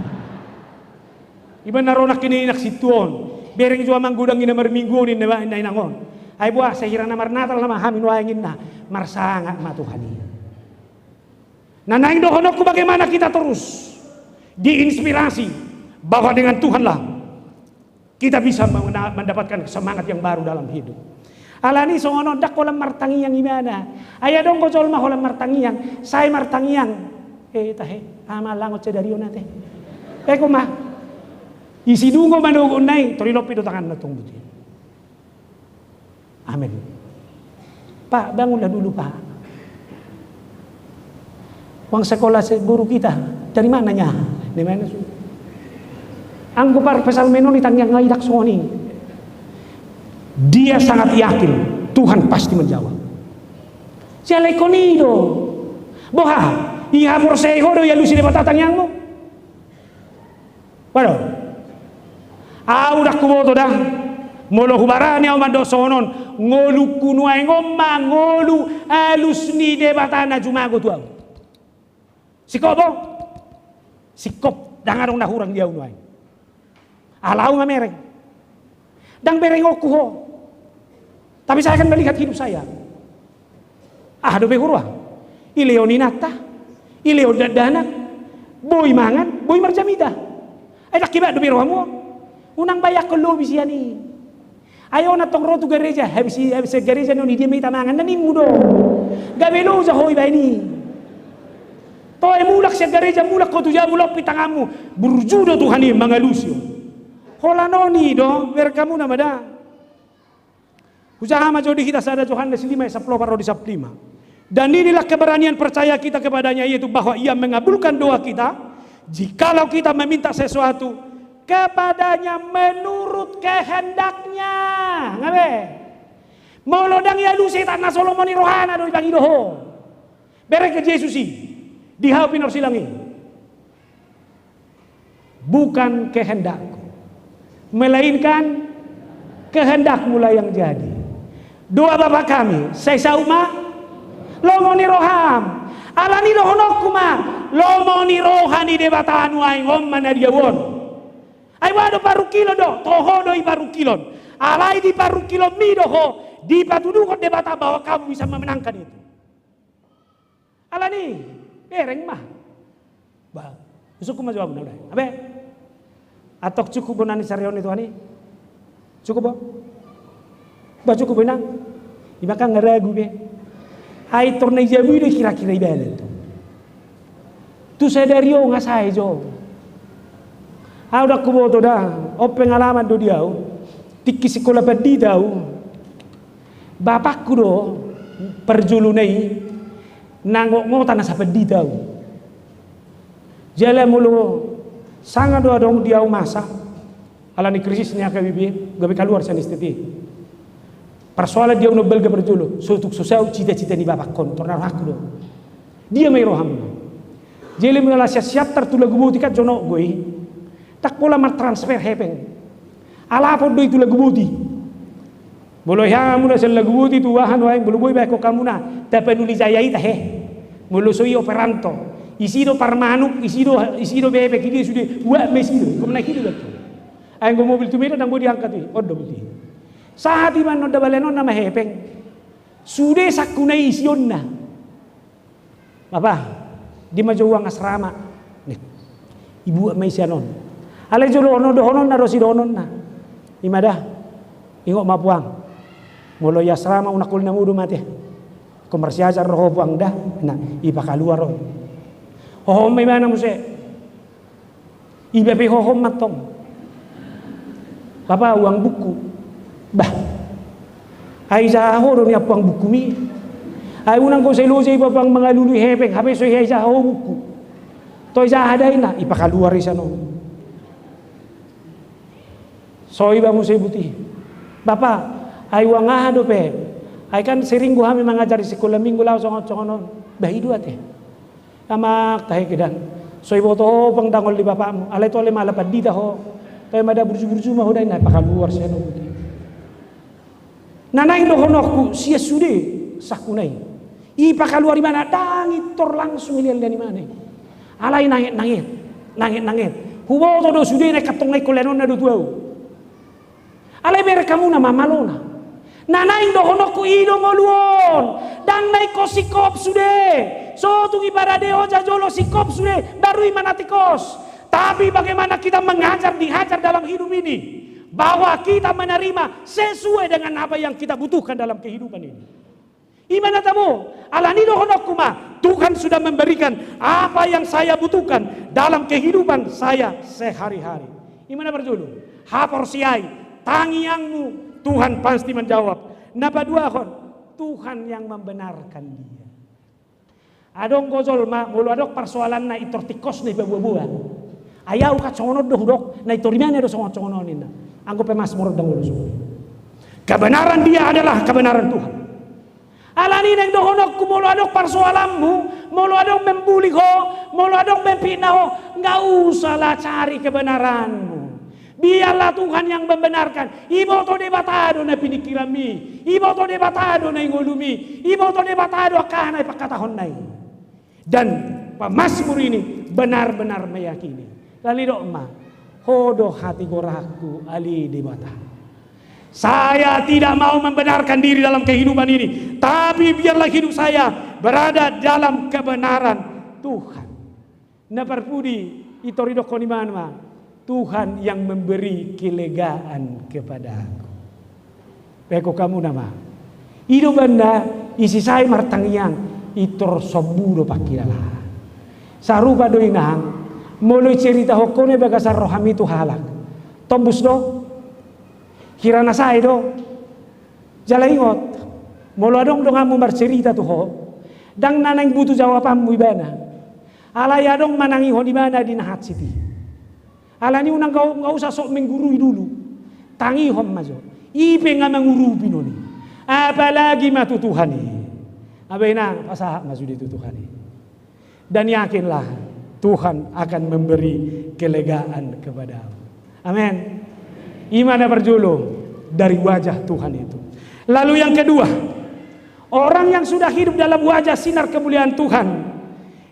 Iba na ro nangkiningan sintua on. Bereng jo amang godang i na marminggu on, ninna inang on. Ai boha, sahira na marnatal nama hami nuaeng, ninna. Marsangap ma Tuhan i. Nah, naeng dohononku bagaimana kita terus diinspirasi bahwa dengan Tuhanlah kita bisa mena-, mendapatkan semangat yang baru dalam hidup. Alani songon on, ndang holan martangiang ibana. Ai adong do jolma holan martangiang, sai martangiang. Eh, tahe, ama langot sadari on ate. Eh, koma. Isi dungo manogonna i, tor ilompit do tanganna tong buti. Amin. Pak, bangunlah dulu, Pak. Uang sekolah se-, guru kita, dari mananya? Di mana su-, anggo parpsalmen on i tangiang, nggak idak songon i. Dia sangat yakin Tuhan pasti menjawab. Sialekon i do. Boha, i haporseai ho do ialusi Debata tangiangmu? Waduh. Ahu ndang huboto da. Molo hubarani ahu mandok songon on, ngolungku nuaeng on ma ngolu alus ni Debata na jumago tu ahu. Singkop bo? Singkop, ndang adong na hurang di ahu nuaeng. Ala ahu mamereng. Ndang berengonku ho. Tapi saya akan melihat hidup saya. Aha dope huroha? Dilehon inanta, dilehon dakdanak, boi mangan, boi marjamita. Ai ndang hebat dope rohamu on? Unang bayangkon lobi sian i. Ai on antong ro tu gareja, habis i, habis sian gareja on, di dia ma hita mangan, na nimmu do. Gabe loja ho ibaen i. Toe mulak sian gareja, mulak ho tu jabu, lompit tanganmu. Burju do Tuhan i mangalusi ho. Holan on i do, bereng hamu na ma da. Hujaha ma jo di hita sada Johannes lima ayat sampulu opat ro di sampulu lima. Dan inilah keberanian percaya kita kepada-Nya, yaitu bahwa Ia mengabulkan doa kita, jikalau kita meminta sesuatu kepada-Nya menurut kehendak-Nya. Nga be? Molo ndang dialusi, tanda so lomo ni rohana do, dipangido ho. Bereng Jesus i, di hau pinorsilang i. Bukan kehendakku, melainkan kehendak-Mu lah yang jadi. Doa Bapa kami, sai saut ma lomo ni roham. Alani dohononku ma, lomo ni roha ni Debata nuaeng on ma na di ahu on. Ai boha do parungkilon do, toho do i parungkilon. Alai di parungkilonmi do ho dipatuduhon Debata bahwa kamu bisa memenangkan itu. Alani, bereng ma. Ba, cukup ma jawabna udah. Abe? Antong cukup bo na nisarihon ni Tuhan i? Cukup bo? Ba cukup bo, Inang? Ima kan nga ragu be. Ai tor na i jabu i do kira-kira i balen tu. Tu sadari on nga sae jo. Au ndang huboto da, on pengalaman do di au. Tingki sikola pandita au. Bapakku do parjolo na i na ngotngota na sapandita au. Jala molo sanga do adong di au masa, alani krisis ni H K B P, gabe kaluar sian S T T. Parsoalan di au na balga parjolo, so tung so saut cita-cita ni bapakku on, tor na rohangku do. Dia ma i roham. Jala molo siap-siap tar tu lagu boti kan jonok go i. Ndang pola martransfer hepeng. Alapon do i tu lagu boti. Molo i hamuna sian lagu boti tu aha nuaeng, molo boi baen ho hamuna, Tapanuli Jaya i tahe. Molo so i operanto. Isi do parmanuk, isi do, isi do bebek, isi do sude, buat ma isi do. Ingkon na isi do batu. Ai anggo mobil tu Medan ndang boi diangkat i, on do boti. Sahat i ma annon da balenonna ma hepeng. Sude sangkuna i isionna. Bapa, di ma jo uang asrama. Nih. Ibuat ma i sian on. Alai jolo ono dohononna do sidohononna. Ima da. Ingot ma puang. Molo i asrama unang holi na modom ate. Ingkon marsiajar do ho puang da. Nah, ipakaluar on. Hohom ma ibana muse. Iba pe hohom mantong. Bapa, uang buku. Bah. Ai jaha ho do nian uang bukumi. Ai unang ho sai loja iba uang mangalului hepeng, hape so ijaha ho buku. To ijaha da inna, ipakaluar i sian on. So iba muse boti. Bapa, ai uang aha dope. Ai kan sering do hami mangajar di sikola minggu laho songon-songon on. Bah, i do ate. Amak tahe kedan. So iboto ho pangdangol di bapakmu. Alai tole ma ala pandita ho. Toe ma da burju-burju ma ho da inna, ipakaluar sian on boti. Na naeng dohononku sian sude sangkuna i. Ipakaluar ibana, ndang i tor langsung ilean-lean ibana i. Alai nanget-nanget. Nanget-nanget. Huboto do sude na ingkon tong na ingkon leanonna do tu au. Alai bereng hamuna ma malona. Na naeng dohononku i do ngolu on. Ndang na ingkon singkop sude. So tung i parade on jajolo singkop sude. Baru i ma na tingkos. Tapi bagaimana kita mengajar, diajar dalam hidup ini. Bahwa kita menerima sesuai dengan apa yang kita butuhkan dalam kehidupan ini. Ima na tabo, alani dohononku ma, Tuhan sudah memberikan apa yang saya butuhkan dalam kehidupan saya sehari-hari. Ima na parjolo, haporseai, tangiangmu, Tuhan pasti menjawab. Na paduahon, Tuhan yang membenarkan dia. Adong do jolma, molo adong parsoalanna i tor tingkos na ipaboa-boa. Ai au kan songon on do hudok, na i tor ibana do songon-songon on inna. Anggo pemazmur on ndang olo songon i. Kebenaran dia adalah kebenaran Tuhan. Alani naeng dohononku molo adong parsoalanmu, molo adong membulik ho, molo adong memfitnah ho, nggak usahlah cari kebenaranmu. Biarlah Tuhan yang membenarkan. Iboto Debata do na piningkiranmi, iboto Debata do na i ngolumi, iboto Debata do angka na i pangkatahonna i. Dan pemazmur ini benar-benar meyakini. Lalu didok ma, ho do hatigoranku ale Debata. Saya tidak mau membenarkan diri dalam kehidupan ini, tapi biarlah hidup saya berada dalam kebenaran Tuhan. Na parpudi, i tor didokkon ibana ma, Tuhan yang memberi kelegaan kepadaku. Pekok hamuna ma. I do banda, isi sai martangiang, i tor sombu do pangkilalaan. Sarupa do inang, molo i cerita ho kone bagasan rohami tu halak. Tombus do? Hira na sae do? Jala ingot, molo adong donganmu marcerita tu ho, ndang na naeng butuh jawabanmu ibana. Alai adong manangihon ibana di na hansit i. Alani unang nggak, nggak usah sok menggurui dulu. Tangihon ma jo. I pe nggak mengurupi non i. Apalagi ma tu Tuhan i. Abe inang, pasahat ma sude tu Tuhan i. Dan yakinlah, Tuhan akan memberi kelegaan kepadamu. Amin. Ima na parjolo dari wajah Tuhan itu. Lalu yang kedua, orang yang sudah hidup dalam wajah sinar kemuliaan Tuhan,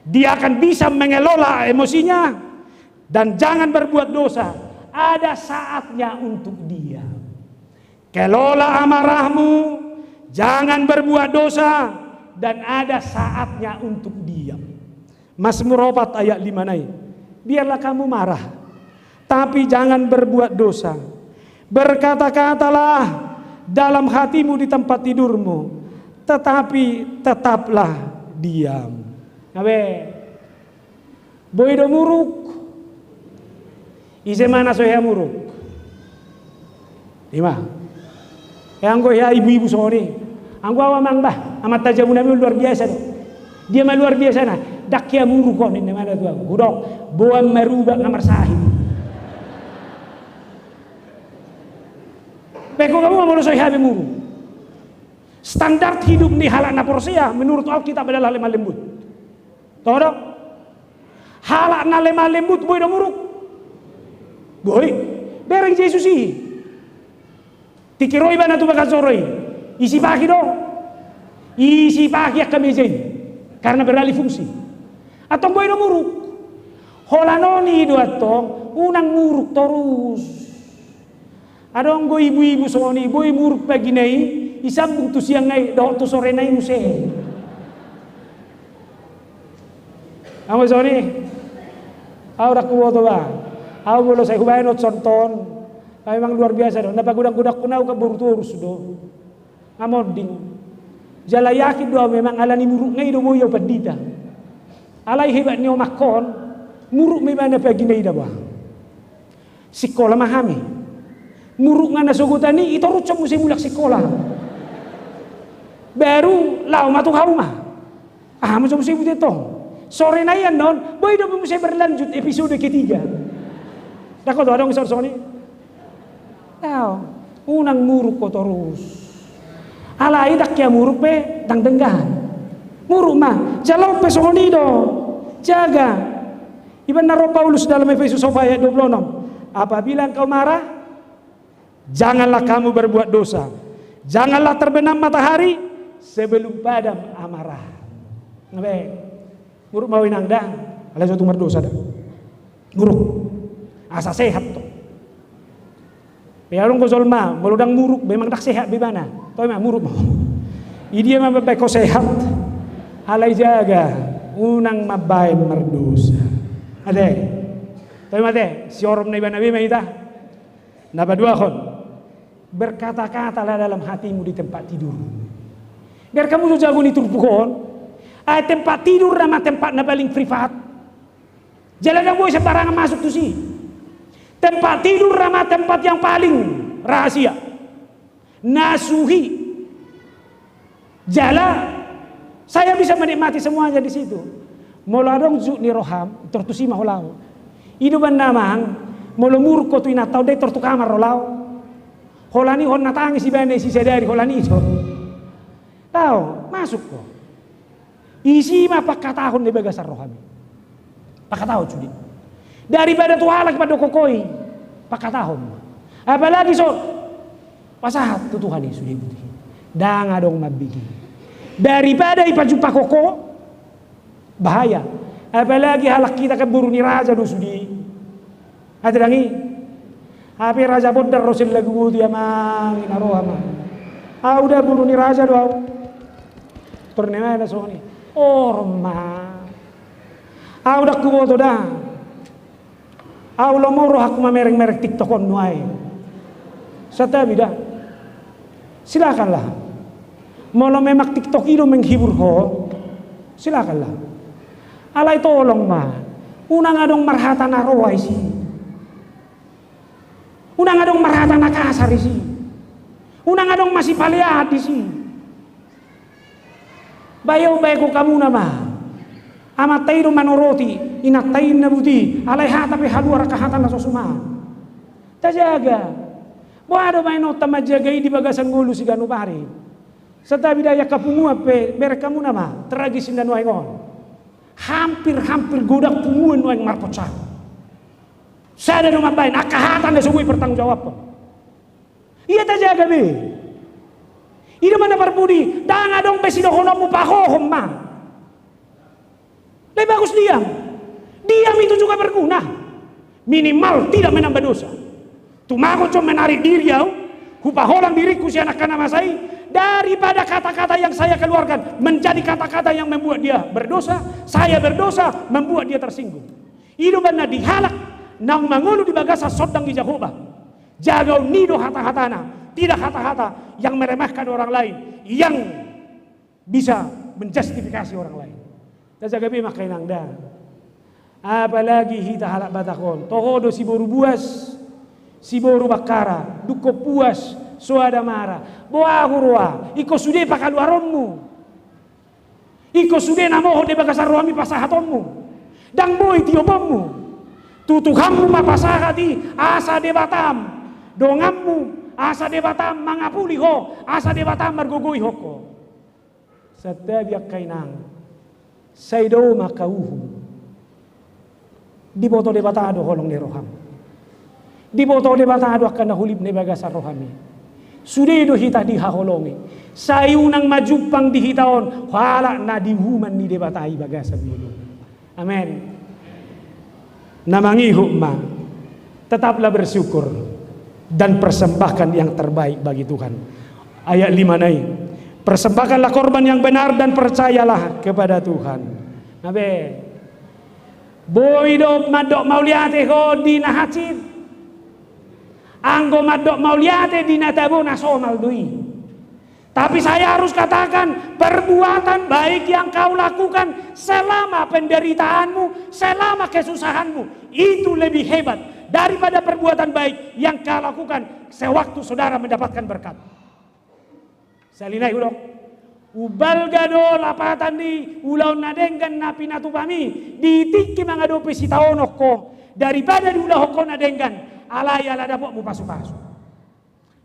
dia akan bisa mengelola emosinya dan jangan berbuat dosa. Ada saatnya untuk diam. Kelola amarahmu, jangan berbuat dosa, dan ada saatnya untuk diam. Mazmur opat ayat lima nai. Biarlah kamu marah, tapi jangan berbuat dosa. Berkata-katalah, dalam hatimu di tempat tidurmu, tetapi tetaplah diam. Abe, boi do muruk. Ise ma na so hea muruk? Ima. E anggo hea ibu-ibu songon i. Anggo au amang bah, amanta jabu nami on luar biasa do. Dia ma luar biasa na. Ndang hea muruk on, ninna ma na tu au. Hudok, boan marubak nga marsahit. Peko kamu ma molo so hea be muruk. Standar hidup ni halak na porsea menurut Alkitab adalah lemah lembut. Tongon do? Halak na lemah lembut boi do muruk? Boi. Bereng Jesus i. Tingki ro ibana tu bagas joro i, isipaki do. Isipaki angka meja i. Karena beralih fungsi. Antong boi do muruk? Holan on i do antong, unang muruk torus. Adong do ibu-ibu songon i, boi muruk pagina i, isambung tu siangna i, dohot tu sorena i muse. Anggo songon i, au ndang huboto bah. Au molo sai hubaen on songon on, memang luar biasa do. Na pagodang-godangkon au kan boru torus do. Nga monding. Jala yakin do au memang ala ni murukna i do boi au pandita. Alai hebat ni omakkon, muruk ma ibana pagina i da bah. Sikola ma hami. Muruk nga na sogotan i, itorushon muse mulak sikola. Baru laho ma tu hauma. Aha muse muse bute tong. Sorena i annon, boi do muse berlanjut episode ketiga. Ndang ho do adong songon i. Laho, unang muruk ho torus. Alai ndang hea muruk pe ndang denggan. Muruk ma, jala on pe songon i do. Jaga. Ibaen na ro Paulus dalam Efesus opat ayat dua puluh enam. Apabila engkau marah, janganlah kamu berbuat dosa. Janganlah terbenam matahari sebelum padam amarah. Nga be, muruk ma ho inang da, alai so tung mardosa da. Muruk. Asa sehat do. Pe adong do jolma, molo ndang muruk, memang ndang sehat be ibana. Toe ma, muruk ma ho. Idia ma mambaen ho sehat? Alai jaga, unang mambaen mardosa. Ate. Toe ma ate, sioromna ibana be ma hita. Na paduahon, berkata-katalah dalam hatimu di tempat tidur. Biar kamu so jago ni turpuk on, ai tempat tidur nama tempat na paling privat. Jala ndang boi sembarangan masuk tusi. Tempat tidur nama tempat yang paling rahasia. Na suhi. Jala saya bisa menikmati semuanya di situ. Molo adong jut ni roham, tor tusi ma ho laho. I do umbahen na amang, molo muruk ho tu inanta on, ndang tor tu kamar ho laho. Holan i hon na tangis ibana i sisadari, holan i do. Laho, masuk ho. Isi ma pangkatahon di bagasan rohami. Pangkatahon sude. Daripada tu halak i pandok ho i, pangkatahon. Apalagi so pasahat tu Tuhan i sude buti. Ndang adong mambege. Daripada i pajumpang ho, bahaya. Apalagi halak hita kan boru ni raja do sude. Ate dang i. Hape raja bondar ro sian lagu buti amang, ina roha ma. Au da boru ni raja do au. Tor ni ma na songon i. Orom ma. Au ndang huboto da. Au lomo rohangku mamereng-mereng TikTok on nuaeng. Santabi da. Silakanlah. Molo memang TikTok i do menghibur ho, silakanlah. Alai tolong ma, unang adong marhata na roa isi. Unang adong marhata na kasar isi. Unang adong masipalean disi. Bayo bayo hamuna ma. Amanta i do manoroti, inanta i na buti, alai hata pe haluar angka hata na so suman. Tajaga. Boha do baenonta manjaga i di bagasan ngolu siganup ari? Santabi da i angka punguan pe, bereng hamuna ma, tragis ninna nuaeng on. Hampir-hampir godang punguan nuaeng marposa. Sada do mambaen, angka hata na so boi pertanggungjawabhon. Ia tajaga be. I do ma na parpudi, ndang adong be sidohononmu, pahohom ma. Lebih bagus diam. Diam itu juga berguna. Minimal tidak menambah dosa. Tumagon jo menarik diri au, hupaholang diringku sian angka na masa i, daripada kata-kata yang saya keluarkan menjadi kata-kata yang membuat dia berdosa, saya berdosa, membuat dia tersinggung. I do umbahen na di halak naung mangolu di bagasan sondang ni Jahowa. Jagaon ni do hata-hatana. Tidak kata-kata yang meremehkan orang lain, yang bisa menjustifikasi orang lain. Tajaga be ma angka inang da. Apalagi hita halak Batak on. Toho do siboru buas, siboru bangkara, dungkon buas, soada mara. Boha huroha, ingkon sude pakaluaronmu. Ingkon sude na mohop di bagasan rohami pasahatonmu. Ndang boi tioponmu. Tu Tuhanmu ma pasahat i, asa Debatam donganmu, asa Debatam mangapuli ho, asa Debatam margogoihon ho. Santabi angka inang, sai dao ma angka uhum. Diboto Debata do holong ni roham. Diboto Debata do angka na hulip na di bagasan rohami. Sude do hita dihaholongi. Sai unang ma jumpang di hita on halak na diuhuman ni Debata i bagasan ngolu. Amen. Na mangihut ma, tetaplah bersyukur dan persembahkan yang terbaik bagi Tuhan. Ayat lima nai, persembahkanlah korban yang benar dan percayalah kepada Tuhan. Abe, boi do mandok mauliate ho di na hansit. Anggo mandok mauliate di na tabo na somal do i. Tapi saya harus katakan, perbuatan baik yang kau lakukan selama penderitaanmu, selama kesusahanmu, itu lebih hebat daripada perbuatan baik yang kau lakukan sewaktu saudara mendapatkan berkat. Sahali nai hudok, umbalga do lapatan ni ulaon na denggan na pinatupami di tingki mangadopi sitaonon ho daripada diulahon ho na denggan, alai ala dapotmu pasupasu.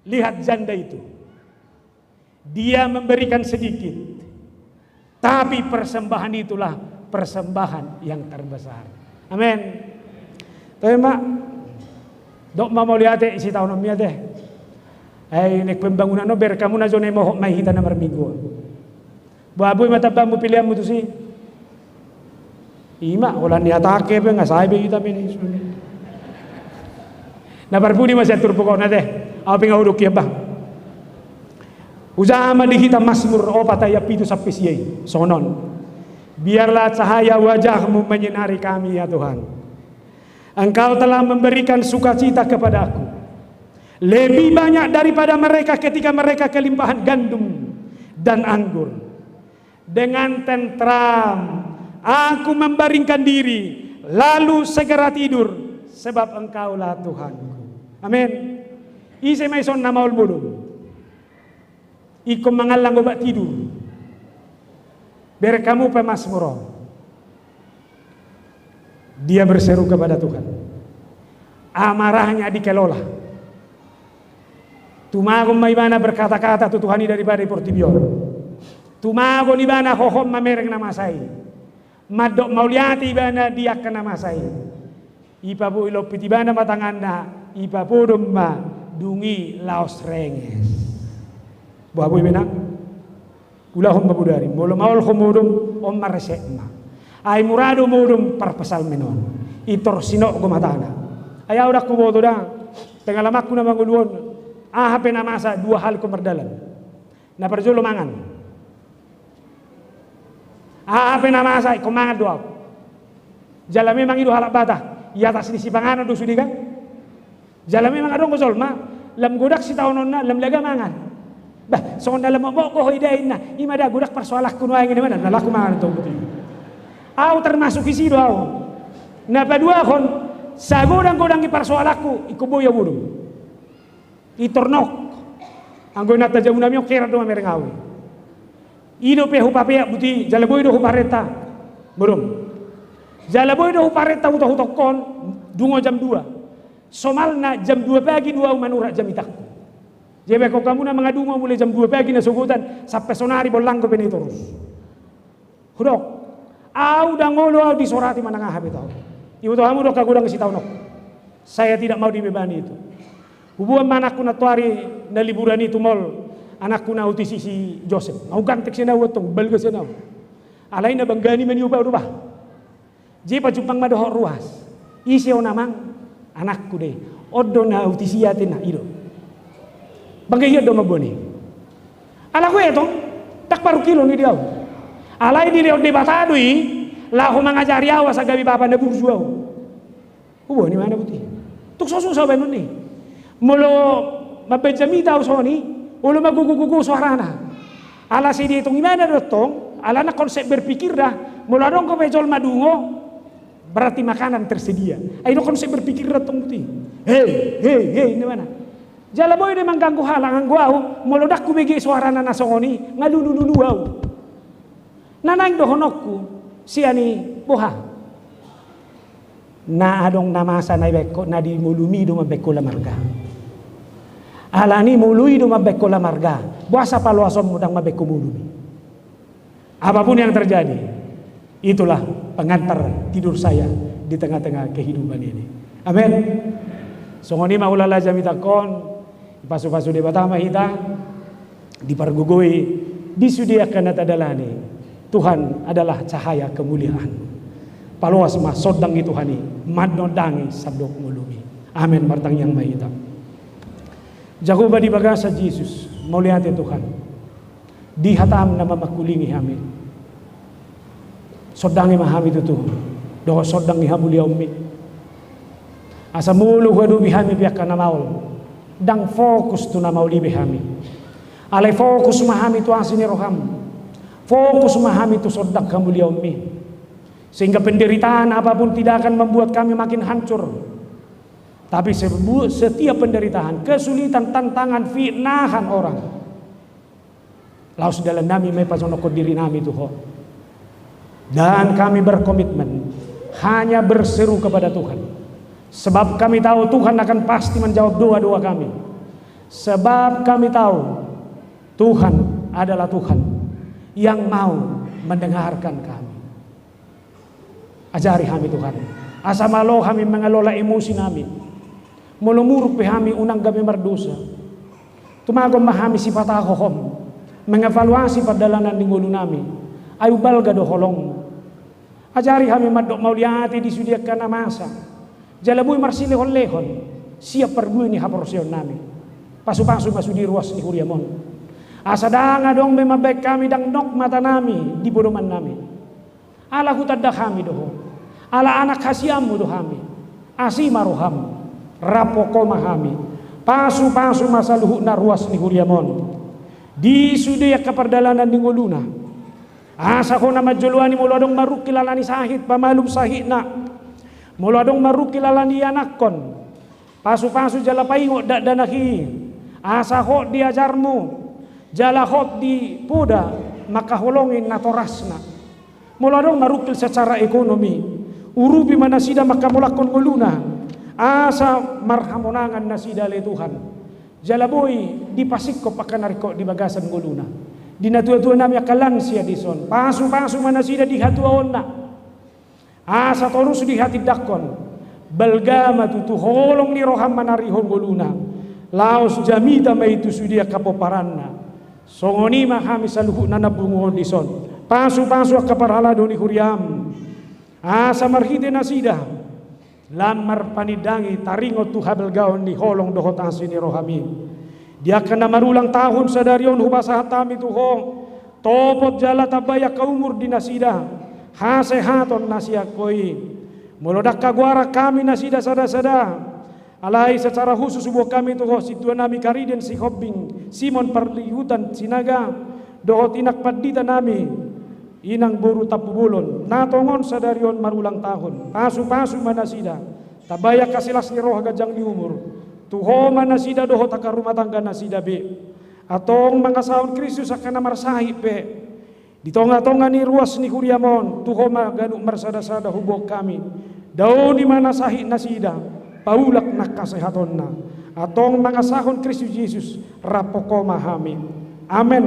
Lihat janda itu. Dia memberikan sedikit, tapi persembahan itulah persembahan yang terbesar. Amen. Toe ma, dok ma mauliate sitaononmi ate. Ai naeng pembangunan on, bereng hamu na jo na mohop ma i hita na marminggu on. Boha boi ma tambahmu pilihanmu tusi. Ima, holan niatahon pe nga sae be hita mene. Na parpudi ma sian turpuk on ate. Au pe nga hudok hian bah. Hujaha ma di hita Masmur opat ayat pitu sampe sia i. Songon on. Biarlah cahaya wajahmu menyinari kami, ya Tuhan. Engkau telah memberikan sukacita kepadaku, lebih banyak daripada mereka ketika mereka kelimpahan gandum dan anggur. Dengan tentram aku membaringkan diri, lalu segera tidur, sebab Engkaulah Tuhanku. Amin. Ise ma ison na maol modom? Ingkon mangallang obat tidur. Bereng hamu pe Masmur on. Dia berseru kepada Tuhan. Amarahnya dikelola. Tumagon ma ibana berkata-kata tu Tuhan i daripada di portibi on. Tumagon ibana hohom mamereng na masa i. Mandok mauliate ibana di angka na masa i. Ipaboi lompit ibana ma tanganna, ipapodom ma, dung i laos renges. Boha boi benang? Ulahon ma bodari, molo maol ho modom, on ma resepna. Ai mura do modom parpsalmen on. Intor sinok do matana. Ai au ndang huboto da, pengalamanku na mangolu on, aha pe na masa dua hal ingkon mardalan. Na parjolo mangan. Aha pe na masa ingkon mangan do au. Jala memang i do halak Batak, i atas ni sipanganon do sude kan. Jala memang adong do jolma, lam godang sitaononna, lam laga mangan. Bah, songon na lam mokmok do ho i da inna, ima da godang parsoalanku nuaeng inna, ima na laku mangan tong buti. Au termasuk isi do au. Na paduahon, sagodang-godang ni parsoalanku, ingkon boi au modom. Intor nok. Anggo inanta jabunami on heran do mamereng au i. I dope hupapeak buti, jala boi do huparenta. Modom. Jala boi do huparenta huta-hutangkon, dungo jam dua. Somalna jam dua pagi do au manurak jamitangku. Jadi baen hamu na mangadungo mulai jam dua pagi na sogotan, sampe sonari bolang dope na i torus. Hudok, au ndang olo au disorati manang aha be taon. Iboto hamu do angka godang sitaononku. Saya tidak mau dibebani itu. Huboan ma anakku nantoari na liburan i tu mall, anakku na autis i si Josep. Nga huganteng sian au antong, balga sian au. Alai na bangga ni ma niba do bah. Jadi pajumpang ma dohot ruas. Ise on amang? Anakku do i. On do na autis i ate na i do. Bangga hian do mamboan i. Ala hu etong, ndang parungkilon i di au. Alai dilehon Debata do i, laho mangajari au asa gabe bapa na burju au. Huboan ibana buti. Tung so susah baenon i. Molo Mambaen jamita au songon i, olo ma gogo-gogo soarana. Ala sai dietong ibana do tong, alana konsep berpikir da, molo adong dope jolma dungo, berarti makanan tersedia. Ai do konsep berpikir da tong buti. Hei, hei, hei, ninna ibana. Jala boi do i mangganggu halak, anggo au, molo ndang hubege soarana na songon i, nga lulu-lulu au. Na naeng dohononku, sian i boha? Na adong na masa na dibaen ho, na di ngolumi do mambaen hola marga. Alani molo i do mambaen hola marga, boasa paloasonmu ndang mambaen ho ngolumi? Apapun yang terjadi, itulah pengantar tidur saya di tengah-tengah kehidupan ini. Amin. Songon i ma hulala jamitangkon, pasu-pasu Debata ma hita, dipargogoi di sude angka na tadalani. Tuhan adalah cahaya kemuliaan. Paloas ma sondang ni Tuhan i, manondangi sandok ngolumi. Amin, martangiang ma hita. Jahowa di bagasan Jesus, mauliate Tuhan. Di hatam na mamangkulingi hami. Sondangi ma hami tutu, dohot sondang ni hamuliaonmi. Asa molo huadopi hami pe angka na maol, ndang fokus tu na maol i be hami. Alai fokus ma hami tu asi ni roham. Fokus ma hami tu sondang hamuliaonmi. Sehingga penderitaan apapun tidak akan membuat kami makin hancur. Tapi sebu-, setiap penderitaan, kesulitan, tantangan, fitnahan orang, laos dalan nami ma i pajonokhon diri nami tu Ho. Dan kami berkomitmen hanya berseru kepada Tuhan. Sebab kami tahu Tuhan akan pasti menjawab doa-doa kami. Sebab kami tahu Tuhan adalah Tuhan yang mau mendengarkan kami. Ajari hami Tuhan, asa malo hami mengelola emosi nami. Molo muruk pe hami, unang gabe mardosa. Tumagon ma hami sipata hohom, mengevaluasi pardalanan ni ngolu nami. Ai umbalga do holongmu. Ajari hami mandok mauliate di sude angka na masa. Jala boi marsilehon-lehon sian parbue ni haporseaon nami. Pasu-pasu ma sude ruas ni huriam on. Asa ndang adong be mambaen hami ndang nok mata nami di podoman nami. Ala hutanda hami do Ho. Ala anak hasianmu do hami. Asi ma roham. Rap Ho ma hami. Pasu-pasu ma saluhutna ruas ni huriam on. Di sude angka pardalanan ni ngoluna. Asa Ho na manjoloani molo adong marungkil alani sahit, pamalum sahitna. Molo adong marungkil alani ianakhon. Pasu-pasu jala paingot dakdanak i, asa hot di ajarmu, jala hot di poda mangkaholongi natorasna. Molo adong marungkil secara ekonomi, urupi ma nasida mangkamolakhon ngoluna, asa marhamonangan nasida ale Tuhan. Jala boi dipasingkop angka na ringkot di bagasan ngoluna. Di natua-tua nami angka lansia dison, pasu-pasu ma nasida di hatuaonna. Asa torus dihatindanghon, balga ma tutu holong ni roham manarihon ngoluna, laos jamita ma i tu sude angka pomparanna. Songon i ma hami saluhutna na pungu on dison. Pasu-pasu angka parhalado ni huriam. Asa marhite nasida, lam marpanindangi taringot tu habalgaon ni holong dohot asi ni roham i. Di angka na marulang tahun sadari on hupasahat hami tu Ho, topot jala tambai angka umur di nasida, hasehaton na sian Ho i. Molo ndang hagoaran hami nasida sada-sada, alai secara khusus huboan hami tu Ho sintua nami Kariden Sihombing, Simon Parlihutan Sinaga, dohot inang pandita nami, inang boru Tampubolon, na tongon sadari on marulang tahun, pasu-pasu ma nasida, tambai angka silas ni roha ganjang ni umur, tu Ho ma nasida dohot angka rumah tangga nasida be. Antong mangasahon Kristus angka na marsahit pe. Di tonga-tonga ni ruas ni huriam on, tu Ho ma ganup marsada-sada huboan hami. Daoni ma na sahit nasida, paulak nang hasehatonna. Antong mangasahon Kristus Jesus, rap Ho ma hami. Amen.